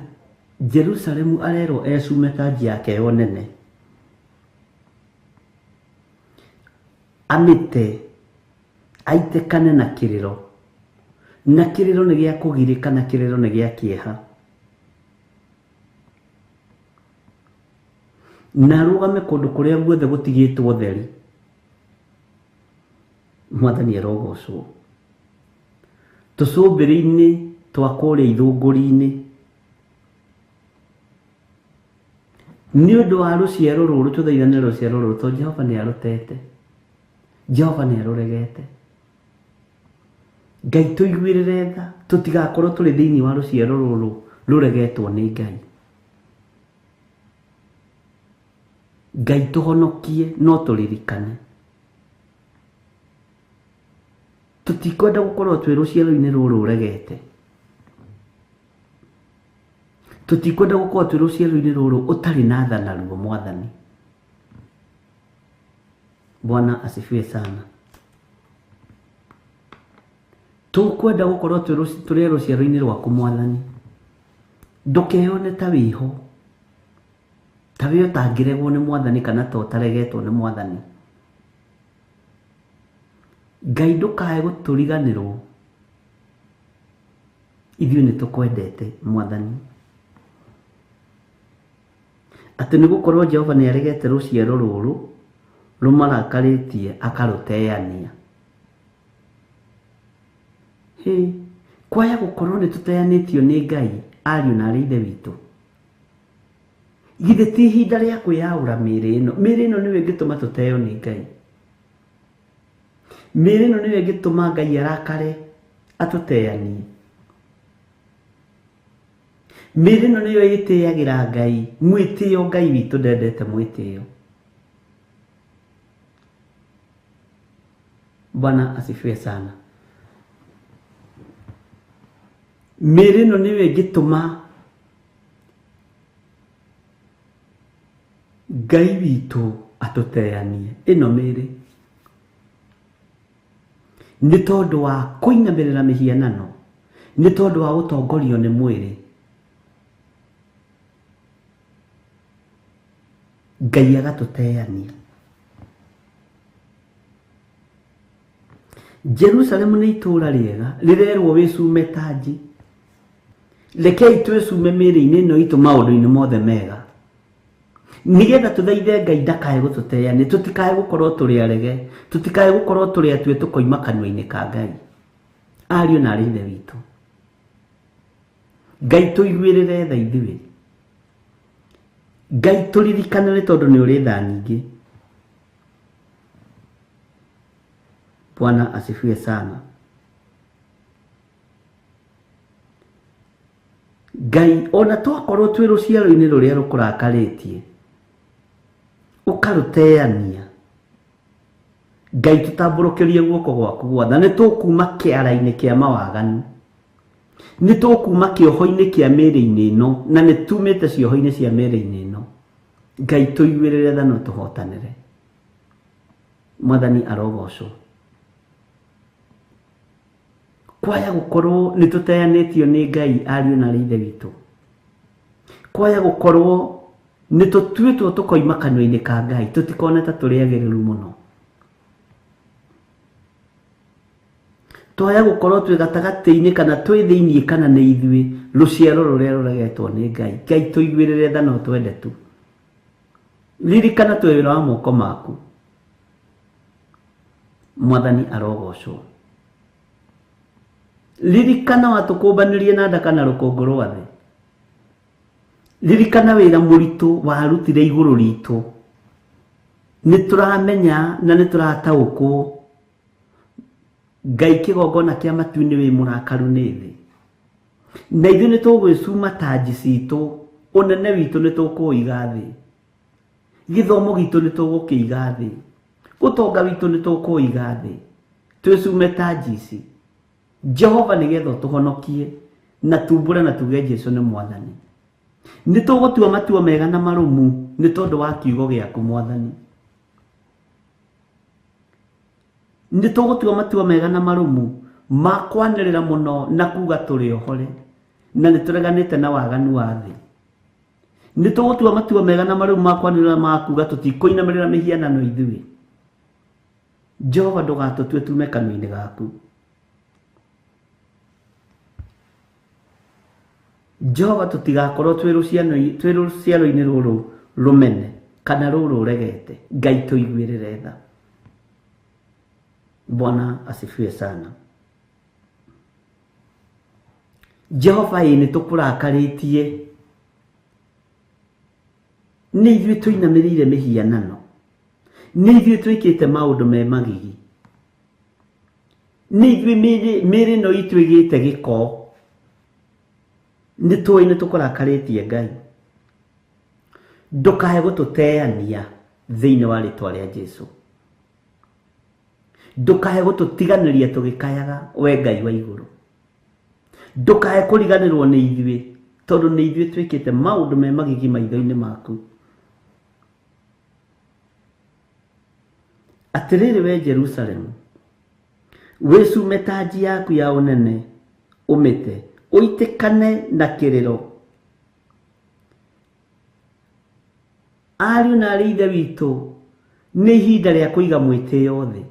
Jerusalemu arerwo ecume tanji yake ya ũnene. Amĩte aitĩkane na kĩrĩro. Na kĩrĩro nĩ gĩa kũgirĩka na kĩrĩro nĩ gĩa kĩeha. Na arũgame kũndũ kũrĩa guothe gũtigĩtwo ũtheri. Mwathani arogocwo. Tũcũmbĩrĩ-inĩ twa kũrĩa ithũngũri-inĩ. Nĩ ũndũ wa rũciaro rũrũ tũthaithane rũciaro rũrũ tondũ Jehova nĩ arũtete. Jehova nĩ arũregete. Ngai tũiguĩrĩre tha tũtigakorwo tũrĩ thĩinĩ wa rũciaro rũrũ rũregetwo nĩ Ngai. Ngai tũhonokie no tũririkane. Tũtikwenda gũkorwo twĩ rũciaro-inĩ rũrũ ũregete. Tũtikwenda gũkorwo twĩ rũciaro-inĩ rũrũ ũtarĩ na tha naruo Mwathani. Bwana asifiwe sana. Tũkwenda gũkorwo tũrĩ rũciaro-inĩ rwaku Mwathani. Ndũkeyone ta wĩho, ta wĩ ũtangĩregwo nĩ Mwathani kana ta ũtaregetwo nĩ Mwathani. Ngai ndũkae gũtũriganĩrwo. Ithuĩ nĩ tũkwendete Mwathani. Atĩ nĩ gũkorwo Jehova nĩ aregete rũciaro rũrũ rũmarakarĩtie akarũteania. Hĩ, kwaya gũkorwo nĩ tũteanĩtio nĩ Ngai ariũ na arĩ ithe witũ. Githĩ ti ihinda rĩa kwĩyaũra mĩĩrĩ ĩno. Mĩĩrĩ ĩno nĩyo ĩngĩtũma tũteo nĩ Ngai. Mĩĩrĩ ĩno nĩyo ĩngĩtũma Ngai arakare atũteanie. Mĩĩrĩ ĩno nĩyo ĩtĩagĩra Ngai mwĩtĩo. Ngai witũ ndendete mwĩtĩo. Bwana asifiwe sana. Mĩĩrĩ ĩno nĩyo ĩngĩtũma Ngai witũ atũteanie. Ĩno mĩĩrĩ nĩ tondũ wa kũinamĩrĩra mĩhianano, nĩ tondũ wa gũtongorio nĩ mwĩrĩ. Ngai agatũteania. Jerusalemu nĩ itũũra rĩega rĩrerwo wĩcume tanji. Rekei twĩcume mĩĩrĩ-inĩ ĩno itũ maũndũ-inĩ mothe mega, Nigetha tuthaithe Ngai ndakae gũtũteania, tutikae gũkorwo tũrĩ arege, tutikae gũkorwo tũrĩ atue tũkoima kanua-inĩ ka Ngai. Ariũ na arĩ Ithe witũ, Ngai tũiguĩrĩre tha ithuĩ. Ngai tũririkane nĩ tondũ nĩ ũrĩ tha nyingĩ. Bwana asifiwe sana. Ngai ona twakorwo twĩ rũciaro-inĩ rũrĩa rũkũrakarĩtie, ũkarũteania, Ngai tũtambũrũkĩrie guoko gwaku gwatha. Nĩ tũkuma kĩara-inĩ kĩa mawaganu, nĩ tũkuma kĩoho-inĩ kĩa mĩĩrĩ-inĩ ĩno, na nĩ tumĩte cioho-inĩ cia mĩĩrĩ-inĩ ĩno. Ngai tũiguĩrĩre tha na ũtũhotanĩre. Mwathani arogocwo. Kwaya gũkorwo nĩ tũteanĩtio nĩ Ngai, ariũ na arĩ Ithe witũ, kwaya gũkorwo nĩ tũtuĩtwo tũkoima kanua-inĩ ka Ngai, tũtikone ta tũrĩ agĩrĩru mũno. Twaya gũkorwo twĩ gatagatĩ-inĩ kana twĩ thĩiniĩ kana nĩ ithuĩ rũciaro rũrĩa rũregetwo nĩ Ngai. Ngai tũiguĩrĩre tha na ũtwende tu. Ririkana twĩ wĩra wa moko maku. Mwathani arogocwo. Ririkana watũkũmbanĩrie na ndaka na rũkũngũ rwa thĩ. Ririkana wĩra mũritũ warutire igũrũ ritũ. Nĩ tũramenya na nĩ tũrataũkwo Ngai kĩgongona kĩa matu-inĩ wĩ mũrakaru nĩ thĩ. Na ithuĩ nĩ tũgwĩcuma tanji citũ, ũnene witũ nĩ tũkũũiga thĩ, gĩthomo gitũ nĩ tũgũkĩiga thĩ, ũtonga witũ nĩ tũkũũiga thĩ, twĩcume tanji ici. Jehova nĩgetha ũtũhonokie na tumbũre na tuge Jesu nĩ Mwathani. Nĩ tũgũtua matua mega na marũmu nĩ tondũ wa kiugo gĩaku Mwathani. Nĩ tũgũtua matua mega na marũmu ma kwanĩrĩra mũno na kuga tũrĩ ohore na nĩ tũreganĩte na waganu wa thĩ. Nĩ tũgũtua matua mega na marũmu ma kwanĩrĩra ma kuga tũtikũinamĩrĩra mĩhianano ithuĩ. Jehova ndũgatũtue tume kanua-inĩ gaku. Jehova tũtigakorwo twĩ rũciaro-inĩ rũrũ rũmene kana rũrũ rũregete. Ngai tũiguĩrĩre tha. Bwana asifiwe sana. Jehova ĩ nĩ tũkũrakarĩtie, nĩ ithuĩ tũinamĩrĩire mĩhianano, nĩ ithuĩ twĩkĩte maũndũ me magigi, nĩ ithuĩ mĩĩrĩ ĩno itũ ĩgĩte gĩko. Nĩ tũĩ nĩ tũkũrakarĩtie Ngai. Ndũkae gũtũteania thĩinĩ wa rĩtwa rĩa Jesu. Ndũkae gũtũtiganĩria tũgĩkayaga we Ngai wa igũrũ. Ndũkae kũriganĩrwo nĩ ithuĩ, tondũ nĩ ithuĩ twĩkĩte maũndũ me magigi maitho-inĩ maku. Atĩrĩrĩ we Jerusalemu, wĩcume tanji yaku ya ũnene ũmĩte, ũitĩkane na kĩrĩro. Ariũ na arĩ Ithe witũ, nĩ ihinda rĩa kũiga mwĩtĩo thĩ.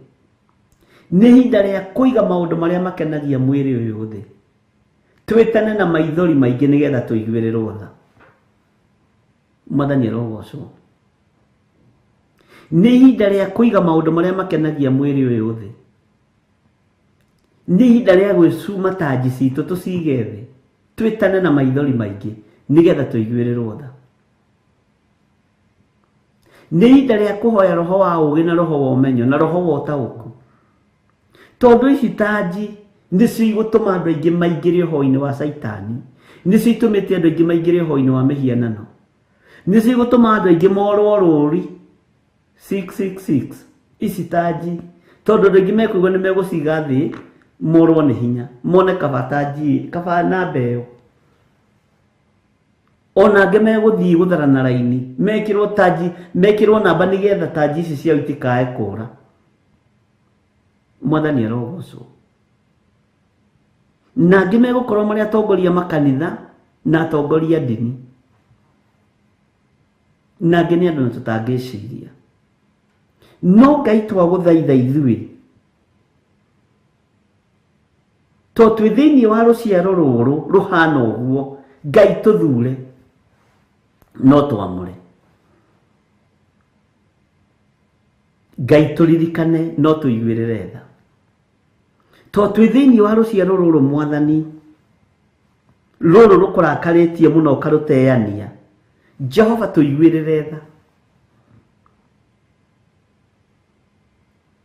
Nĩ ihinda rĩa kũiga maũndũ marĩa makenagia mwĩrĩ ũyũ thĩ. Twĩtane na maithori maingĩ nĩgetha tũiguĩrĩrwo tha. Mwathani arogocwo. Nĩ ihinda rĩa kũiga maũndũ marĩa makenagia mwĩrĩ ũyũ thĩ. Nĩ ihinda rĩa gwĩcuma tanji citũ tũcige thĩ, twĩtane na maithori maingĩ nĩgetha tũiguĩrĩrwo tha. Nĩ ihinda rĩa kũhoya roho wa ũũgĩ na roho wa ũmenyo na roho wa ũtaũku. Tondũ ici tanji nĩcio igũtũma andũ aingĩ maingĩre ũhoro-inĩ wa Caitani, nĩcio itũmĩte andũ aingĩ maingĩre ũhoro-inĩ wa mĩhianano, nĩcio igũtũma andũ aingĩ morwo rũri 666 ici tanji, tondũ andũ aingĩ mekũigua nĩ megũciga thĩ morwo nĩ hinya, mone kaba tanji, kaba namba ĩyo. Ona angĩ megũthiĩ gũtharana raini, mekĩrwo tanji, mekĩrwo namba nĩgetha tanji ici ciao itikae kũra. Mwathani arogocwo. Na angĩ megũkorwo marĩ atongoria makanitha na atongoria ndini, na angĩ nĩ andũ na tũtangĩciria. No Ngai twagũthaitha ithuĩ, to twĩ thĩinĩ wa rũciaro rũrũ rũhana ũguo, Ngai tũthure no twamũre. Ngai tũririkane no tũiguĩrĩre tha. To twĩ thĩinĩ wa rũciaro rũrũ mwathani rũrũ rũkũrakarĩtie mũno ũkarũteania. Jehova tũiguĩrĩre tha.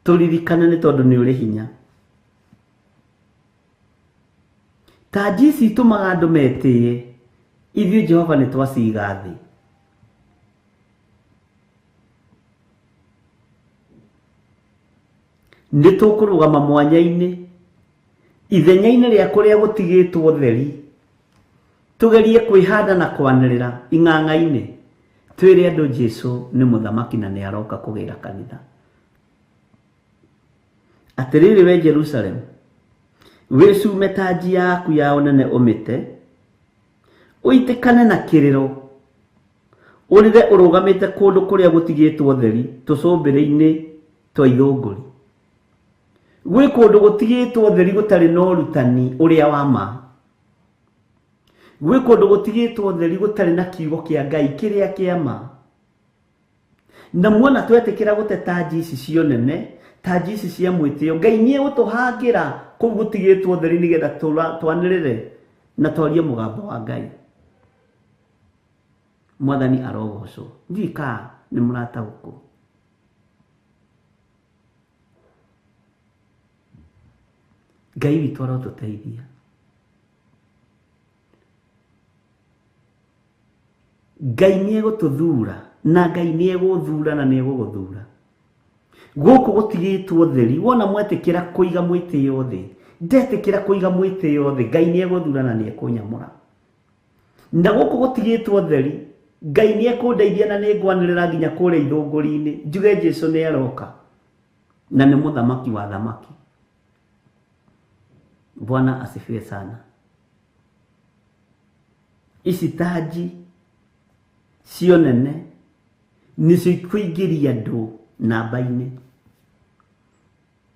Tũririkane nĩ tondũ nĩ ũrĩ hinya. Tanji ici itũmaga andũ metĩĩe, ithuĩ Jehova nĩ twaciga thĩ. Nĩ tũkũrũgama mwanya-inĩ ithenya-inĩ rĩa kũrĩa gũtigĩtwo theri, tũgerie kwĩhanda na kwanĩrĩra ing'ang'a-inĩ, twĩre andũ Jesu nĩ mũthamaki na nĩ aroka kũgĩra kanitha. Atĩrĩrĩ we Jerusalem, wĩcume tanji yaku ya ũnene ũmĩte, ũitĩkane na kĩrĩro, ũrĩre ũrũgamĩte kũndũ kũrĩa gũtigĩtwo theri tũcũmbĩrĩ-inĩ twa ithũngũri. Gwĩ kũndũ gũtigĩtwo theri gũtarĩ na ũrutani ũrĩa wa ma. Gwĩ kũndũ gũtigĩtwo theri gũtarĩ na kiugo kĩa Ngai kĩrĩa kĩa ma. Na muona twetĩkĩra gũte tanji ici cia ũnene, tanji ici cia mwĩtĩo, Ngai nĩ egũtũhangĩra kũu gũtigĩtwo theri nĩgetha twanĩrĩre na twarie mũgambo wa Ngai. Mwathani arogocwo. Ndiũĩ kana nĩ mũrataũkwo. Ngai witũ arotũteithia. Ngai nĩ egũtũthura na Ngai nĩ egũthura na nĩ egũgũthura. Gũkũ gũtigĩtwo theri, wona mwetĩkĩra kũiga mwĩtĩo thĩ, ndetĩkĩra kũiga mwĩtĩo thĩ, Ngai nĩ egũthura na nĩ ekũnyamũra. Na gũkũ gũtigĩtwo theri, Ngai nĩ ekũndeithia na nĩ ngwanĩrĩra nginya kũrĩa ithũngũri-inĩ, njuge Jesu nĩ aroka na nĩ mũthamaki wa thamaki. Bwana asifiwe sana. Ici tanji cio nene nĩcio ikũingĩria andũ namba-inĩ.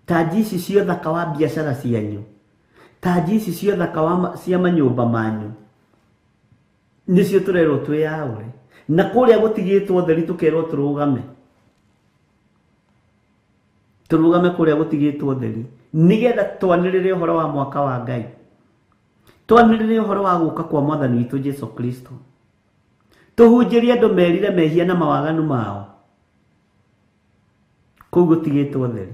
Tanji ici cia ũthaka wa biacara cianyu, tanji ici cia ũthaka wa cia manyũmba manyu, nĩcio tũrerwo twĩyaũre. Na kũrĩa gũtigĩtwo theri tũkerwo tũrũgame. Tũrũgame kũrĩa gũtigĩtwo theri nĩgetha twanĩrĩre ũhoro wa mwaka wa Ngai. Twanĩrĩre ũhoro wa gũka kwa Mwathani witũ Jesu Kristo. Tũhunjĩrie andũ merire mehia na mawaganu mao. Kũu gũtigĩtwo theri.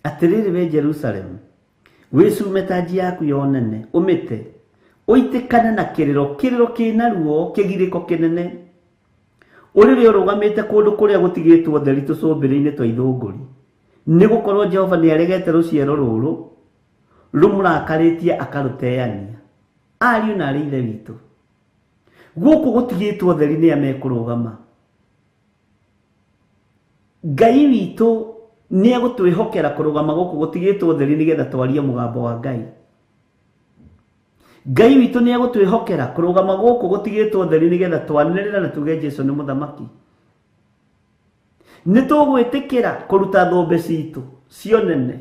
Atĩrĩrĩ we Jerusalem, wĩcume tanji yaku ya ũnene, ũmĩte, ũitĩkane na kĩrĩro, kĩrĩro kĩna ruo, kĩgirĩko kĩnene. Ũrĩre ũrũgamĩte kũndũ kũrĩa gũtigĩtwo theri tũcũmbĩrĩ-inĩ twa ithũngũri. Nĩ gũkorwo Jehova nĩ aregete rũciaro rũrũ rũmũrakarĩtie akarũteania. Ariũ na arĩ ithe witũ, gũkũ gũtigĩtwo theri nĩ a mekũrũgama. Ngai witũ nĩ egũtwĩhokera kũrũgama gũkũ gũtigĩtwo theri nĩgetha twarie mũgambo wa Ngai. Ngai witũ nĩ egũtwĩhokera kũrũgama gũkũ gũtigĩtwo theri nĩgetha twanĩrĩre na tuge Jesu nĩ mũthamaki. Nĩ tũgwĩtĩkĩra kũruta thũmbĩ citũ cia ũnene,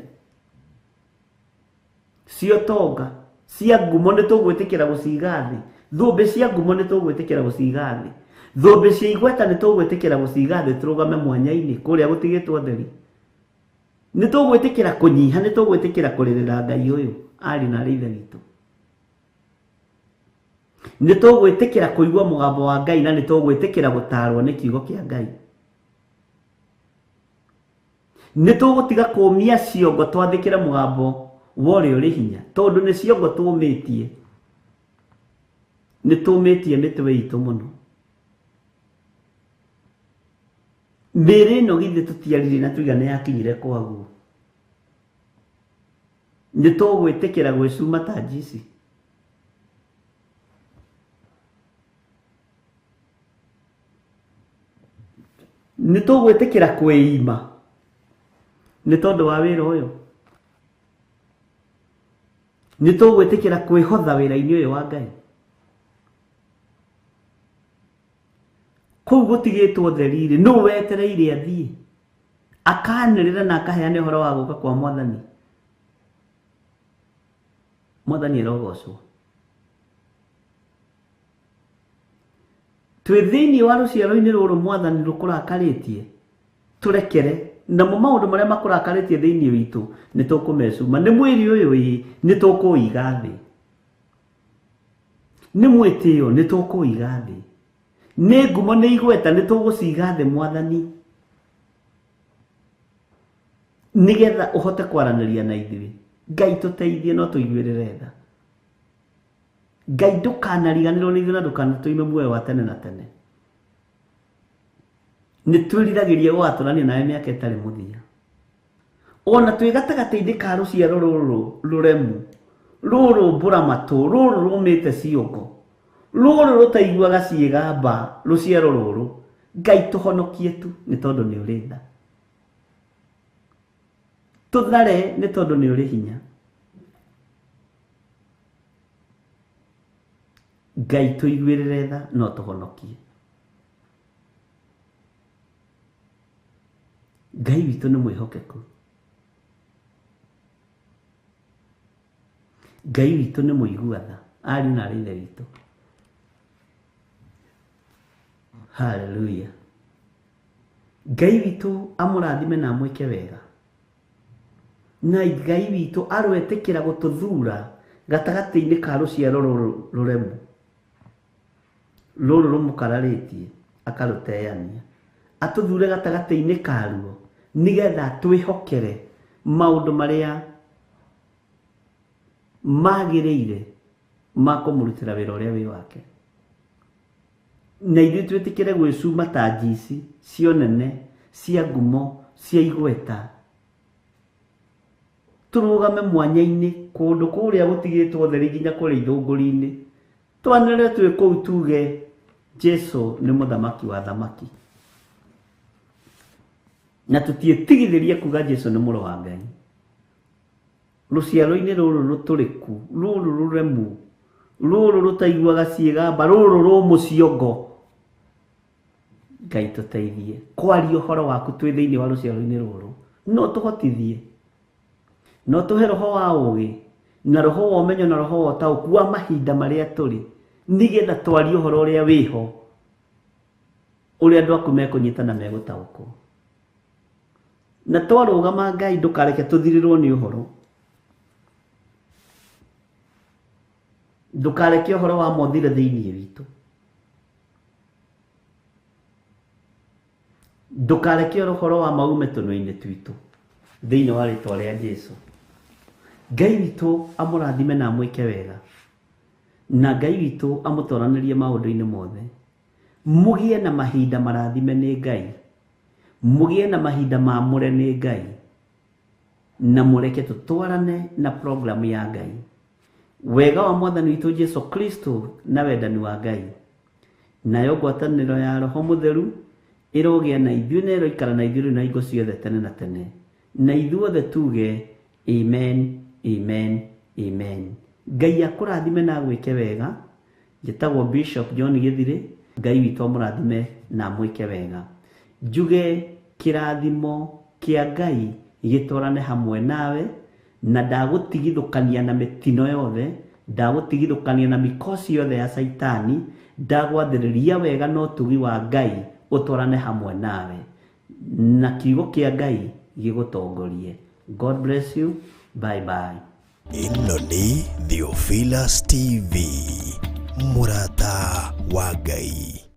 cia ũtonga, cia ngumo, nĩ tũgwĩtĩkĩra gũciga thĩ. Thũmbĩ cia ngumo nĩ tũgwĩtĩkĩra gũciga thĩ. Thũmbĩ cia igweta nĩ tũgwĩtĩkĩra gũciga thĩ, tũrũgame mwanya-inĩ kũrĩa gũtigĩtwo theri. Nĩ tũgwĩtĩkĩra kũnyiha, nĩ tũgwĩtĩkĩra kũrĩrĩra Ngai ũyũ ariũ na arĩ ithe witũ. Nĩ tũgwĩtĩkĩra kũigua mũgambo wa Ngai na nĩ tũgwĩtĩkĩra gũtaarwo nĩ kiugo kĩa Ngai. Nĩ tũgũtiga kũũmia ciongo twathĩkĩre mũgambo wa ũrĩa ũrĩ hinya, tondũ nĩ ciongo tũũmĩtie. Nĩ tũũmĩtie mĩtwe itũ mũno. Mĩĩrĩ ĩno githĩ tũtiaririe na tuiga nĩ yakinyire kwaguo. Nĩ tũgwĩtĩkĩra gwĩcuma tanji ici. Nĩ tũgwĩtĩkĩra kwĩima nĩ tondũ wa wĩra ũyũ. Nĩ tũgwĩtĩkĩra kwĩhotha wĩra-inĩ ũyũ wa Ngai. Kũu gũtigĩtwo theri-rĩ, nũ wetereire athiĩ akanĩrĩra na akaheana ũhoro wa gũka kwa Mwathani? Mwathani arogocwo. Twĩ thĩinĩ wa rũciaro-inĩ rũrũ Mwathani rũkũrakarĩtie, tũrekere. Namo maũndũ marĩa makũrakarĩtie thĩinĩ witũ nĩ tũkũmecuma. Nĩ mwĩrĩ ũyũ ĩĩ, nĩ tũkũũiga thĩ. Nĩ mwĩtĩo nĩ tũkũũiga thĩ. Nĩ ngumo nĩ igweta nĩ tũgũciga thĩ Mwathani. Nĩgetha ũhote kwaranĩria na ithuĩ. Ngai tũteithie no tũiguĩrĩre tha. Ngai ndũkanariganĩrwo nĩ ithuĩ na ndũkanatũime muoyo wa tene na tene. Nĩ twĩriragĩria gũgatũrania nawe mĩaka ĩtarĩ mũthia. Ona twĩ gatagatĩ-inĩ ka rũciaro rũrũ rũremu, rũrũ mbũramatũ, rũrũ rũmĩte ciongo, rũrũ rũtaiguaga ciĩgamba, rũciaro rũrũ, Ngai tũhonokie tu nĩ tondũ nĩ ũrĩ tha. Tũthare nĩ tondũ nĩ ũrĩ hinya. Ngai tũiguĩrĩre tha no tũhonokie. Ngai witũ nĩ mwĩhokeku. Ngai witũ nĩ mũigua tha. Ariũ na aarĩ a Ithe witũ. Hallelujah. Ngai witũ amũrathime na amwĩke wega. Na Ngai witũ aroetĩkĩra gũtũthura gatagatĩ-inĩ ka rũciaro rũrũ rũremu. Rũrũ rũmũkararĩtie akarũteania. Atũthure gatagatĩ-inĩ karuo nĩgetha twĩhokere maũndũ marĩa magĩrĩire ma kũmũrutĩra wĩra ũrĩa wĩ wake. Na ithuĩ twĩtĩkĩre gwĩcuma ta njici cia ũnene, cia ngumo, cia igweta. Tũrũgame mwanya-inĩ kũndũ kũrĩa gũtigĩtwo ũtheri nginya kũrĩa ithũngũri-inĩ. Twanĩrĩre twĩ kũu tuge Jesu nĩ mũthamaki wa athamaki. Na tũtiĩtigithĩrie kuga Jesu nĩ mũrũ wa Ngai. Rũciaro-inĩ rũrũ rũtũrĩku, rũrũ rũremu, rũrũ rũtaiguaga ciĩgamba, rũrũ rũmũ ciongo. Ngai tũteithie kwaria ũhoro waku twĩ thĩinĩ wa rũciaro-inĩ rũrũ. No tũhotithie. No tũhe roho wa ũũgĩ na roho wa ũmenyo na roho wa ũtaũku wa mahinda marĩa tũrĩ, nĩgetha twarie ũhoro ũrĩa wĩho, ũrĩa andũ aku mekũnyita na megũtaũkwo. Na twarũgama Ngai ndũkareke tũthirĩrwo nĩ ũhoro. Ndũkareke ũhoro wa ma ũthire thĩinĩ witũ. Ndũkareke ũhoro wa ma ume tũnua-inĩ twitũ thĩinĩ wa rĩtwa rĩa Jesu. Ngai witũ amũrathime na amwĩke wega. Na Ngai witũ amũtoranĩrie maũndũ-inĩ mothe. Mũgĩe na mahinda marathime nĩ Ngai. Mũgĩe na mahinda mamũre nĩ Ngai. Na mũreke tũtwarane na programu ya Ngai. Wega wa Mwathani witũ Jesu Kristo na wendani wa Ngai, nayo ngwatanĩro ya Roho Mũtheru ĩrogĩa na ithuĩ na ĩroikara na ithuĩ rĩu na hingo ciothe tene na tene. Na ithuothe tuge, Amen, amen, amen. Ngai akũrathime na agwĩke wega. Njĩtagwo Bishop John Gĩthirĩ. Ngai witũ amũrathime na amwĩke wega. Njuge kĩrathimo kĩa Ngai gĩtwarane hamwe nawe, na ndagũtigithũkania na mĩtino yothe, ndagũtigithũkania na mikosi yothe ya Caitani, ndagwathĩrĩria wega na ũtugi wa Ngai ũtwarane hamwe nawe, na kiugo kĩa Ngai gĩgũtongorie. God bless you. Bye bye. Ĩno nĩ Theophilus TV, mũrata wa Ngai.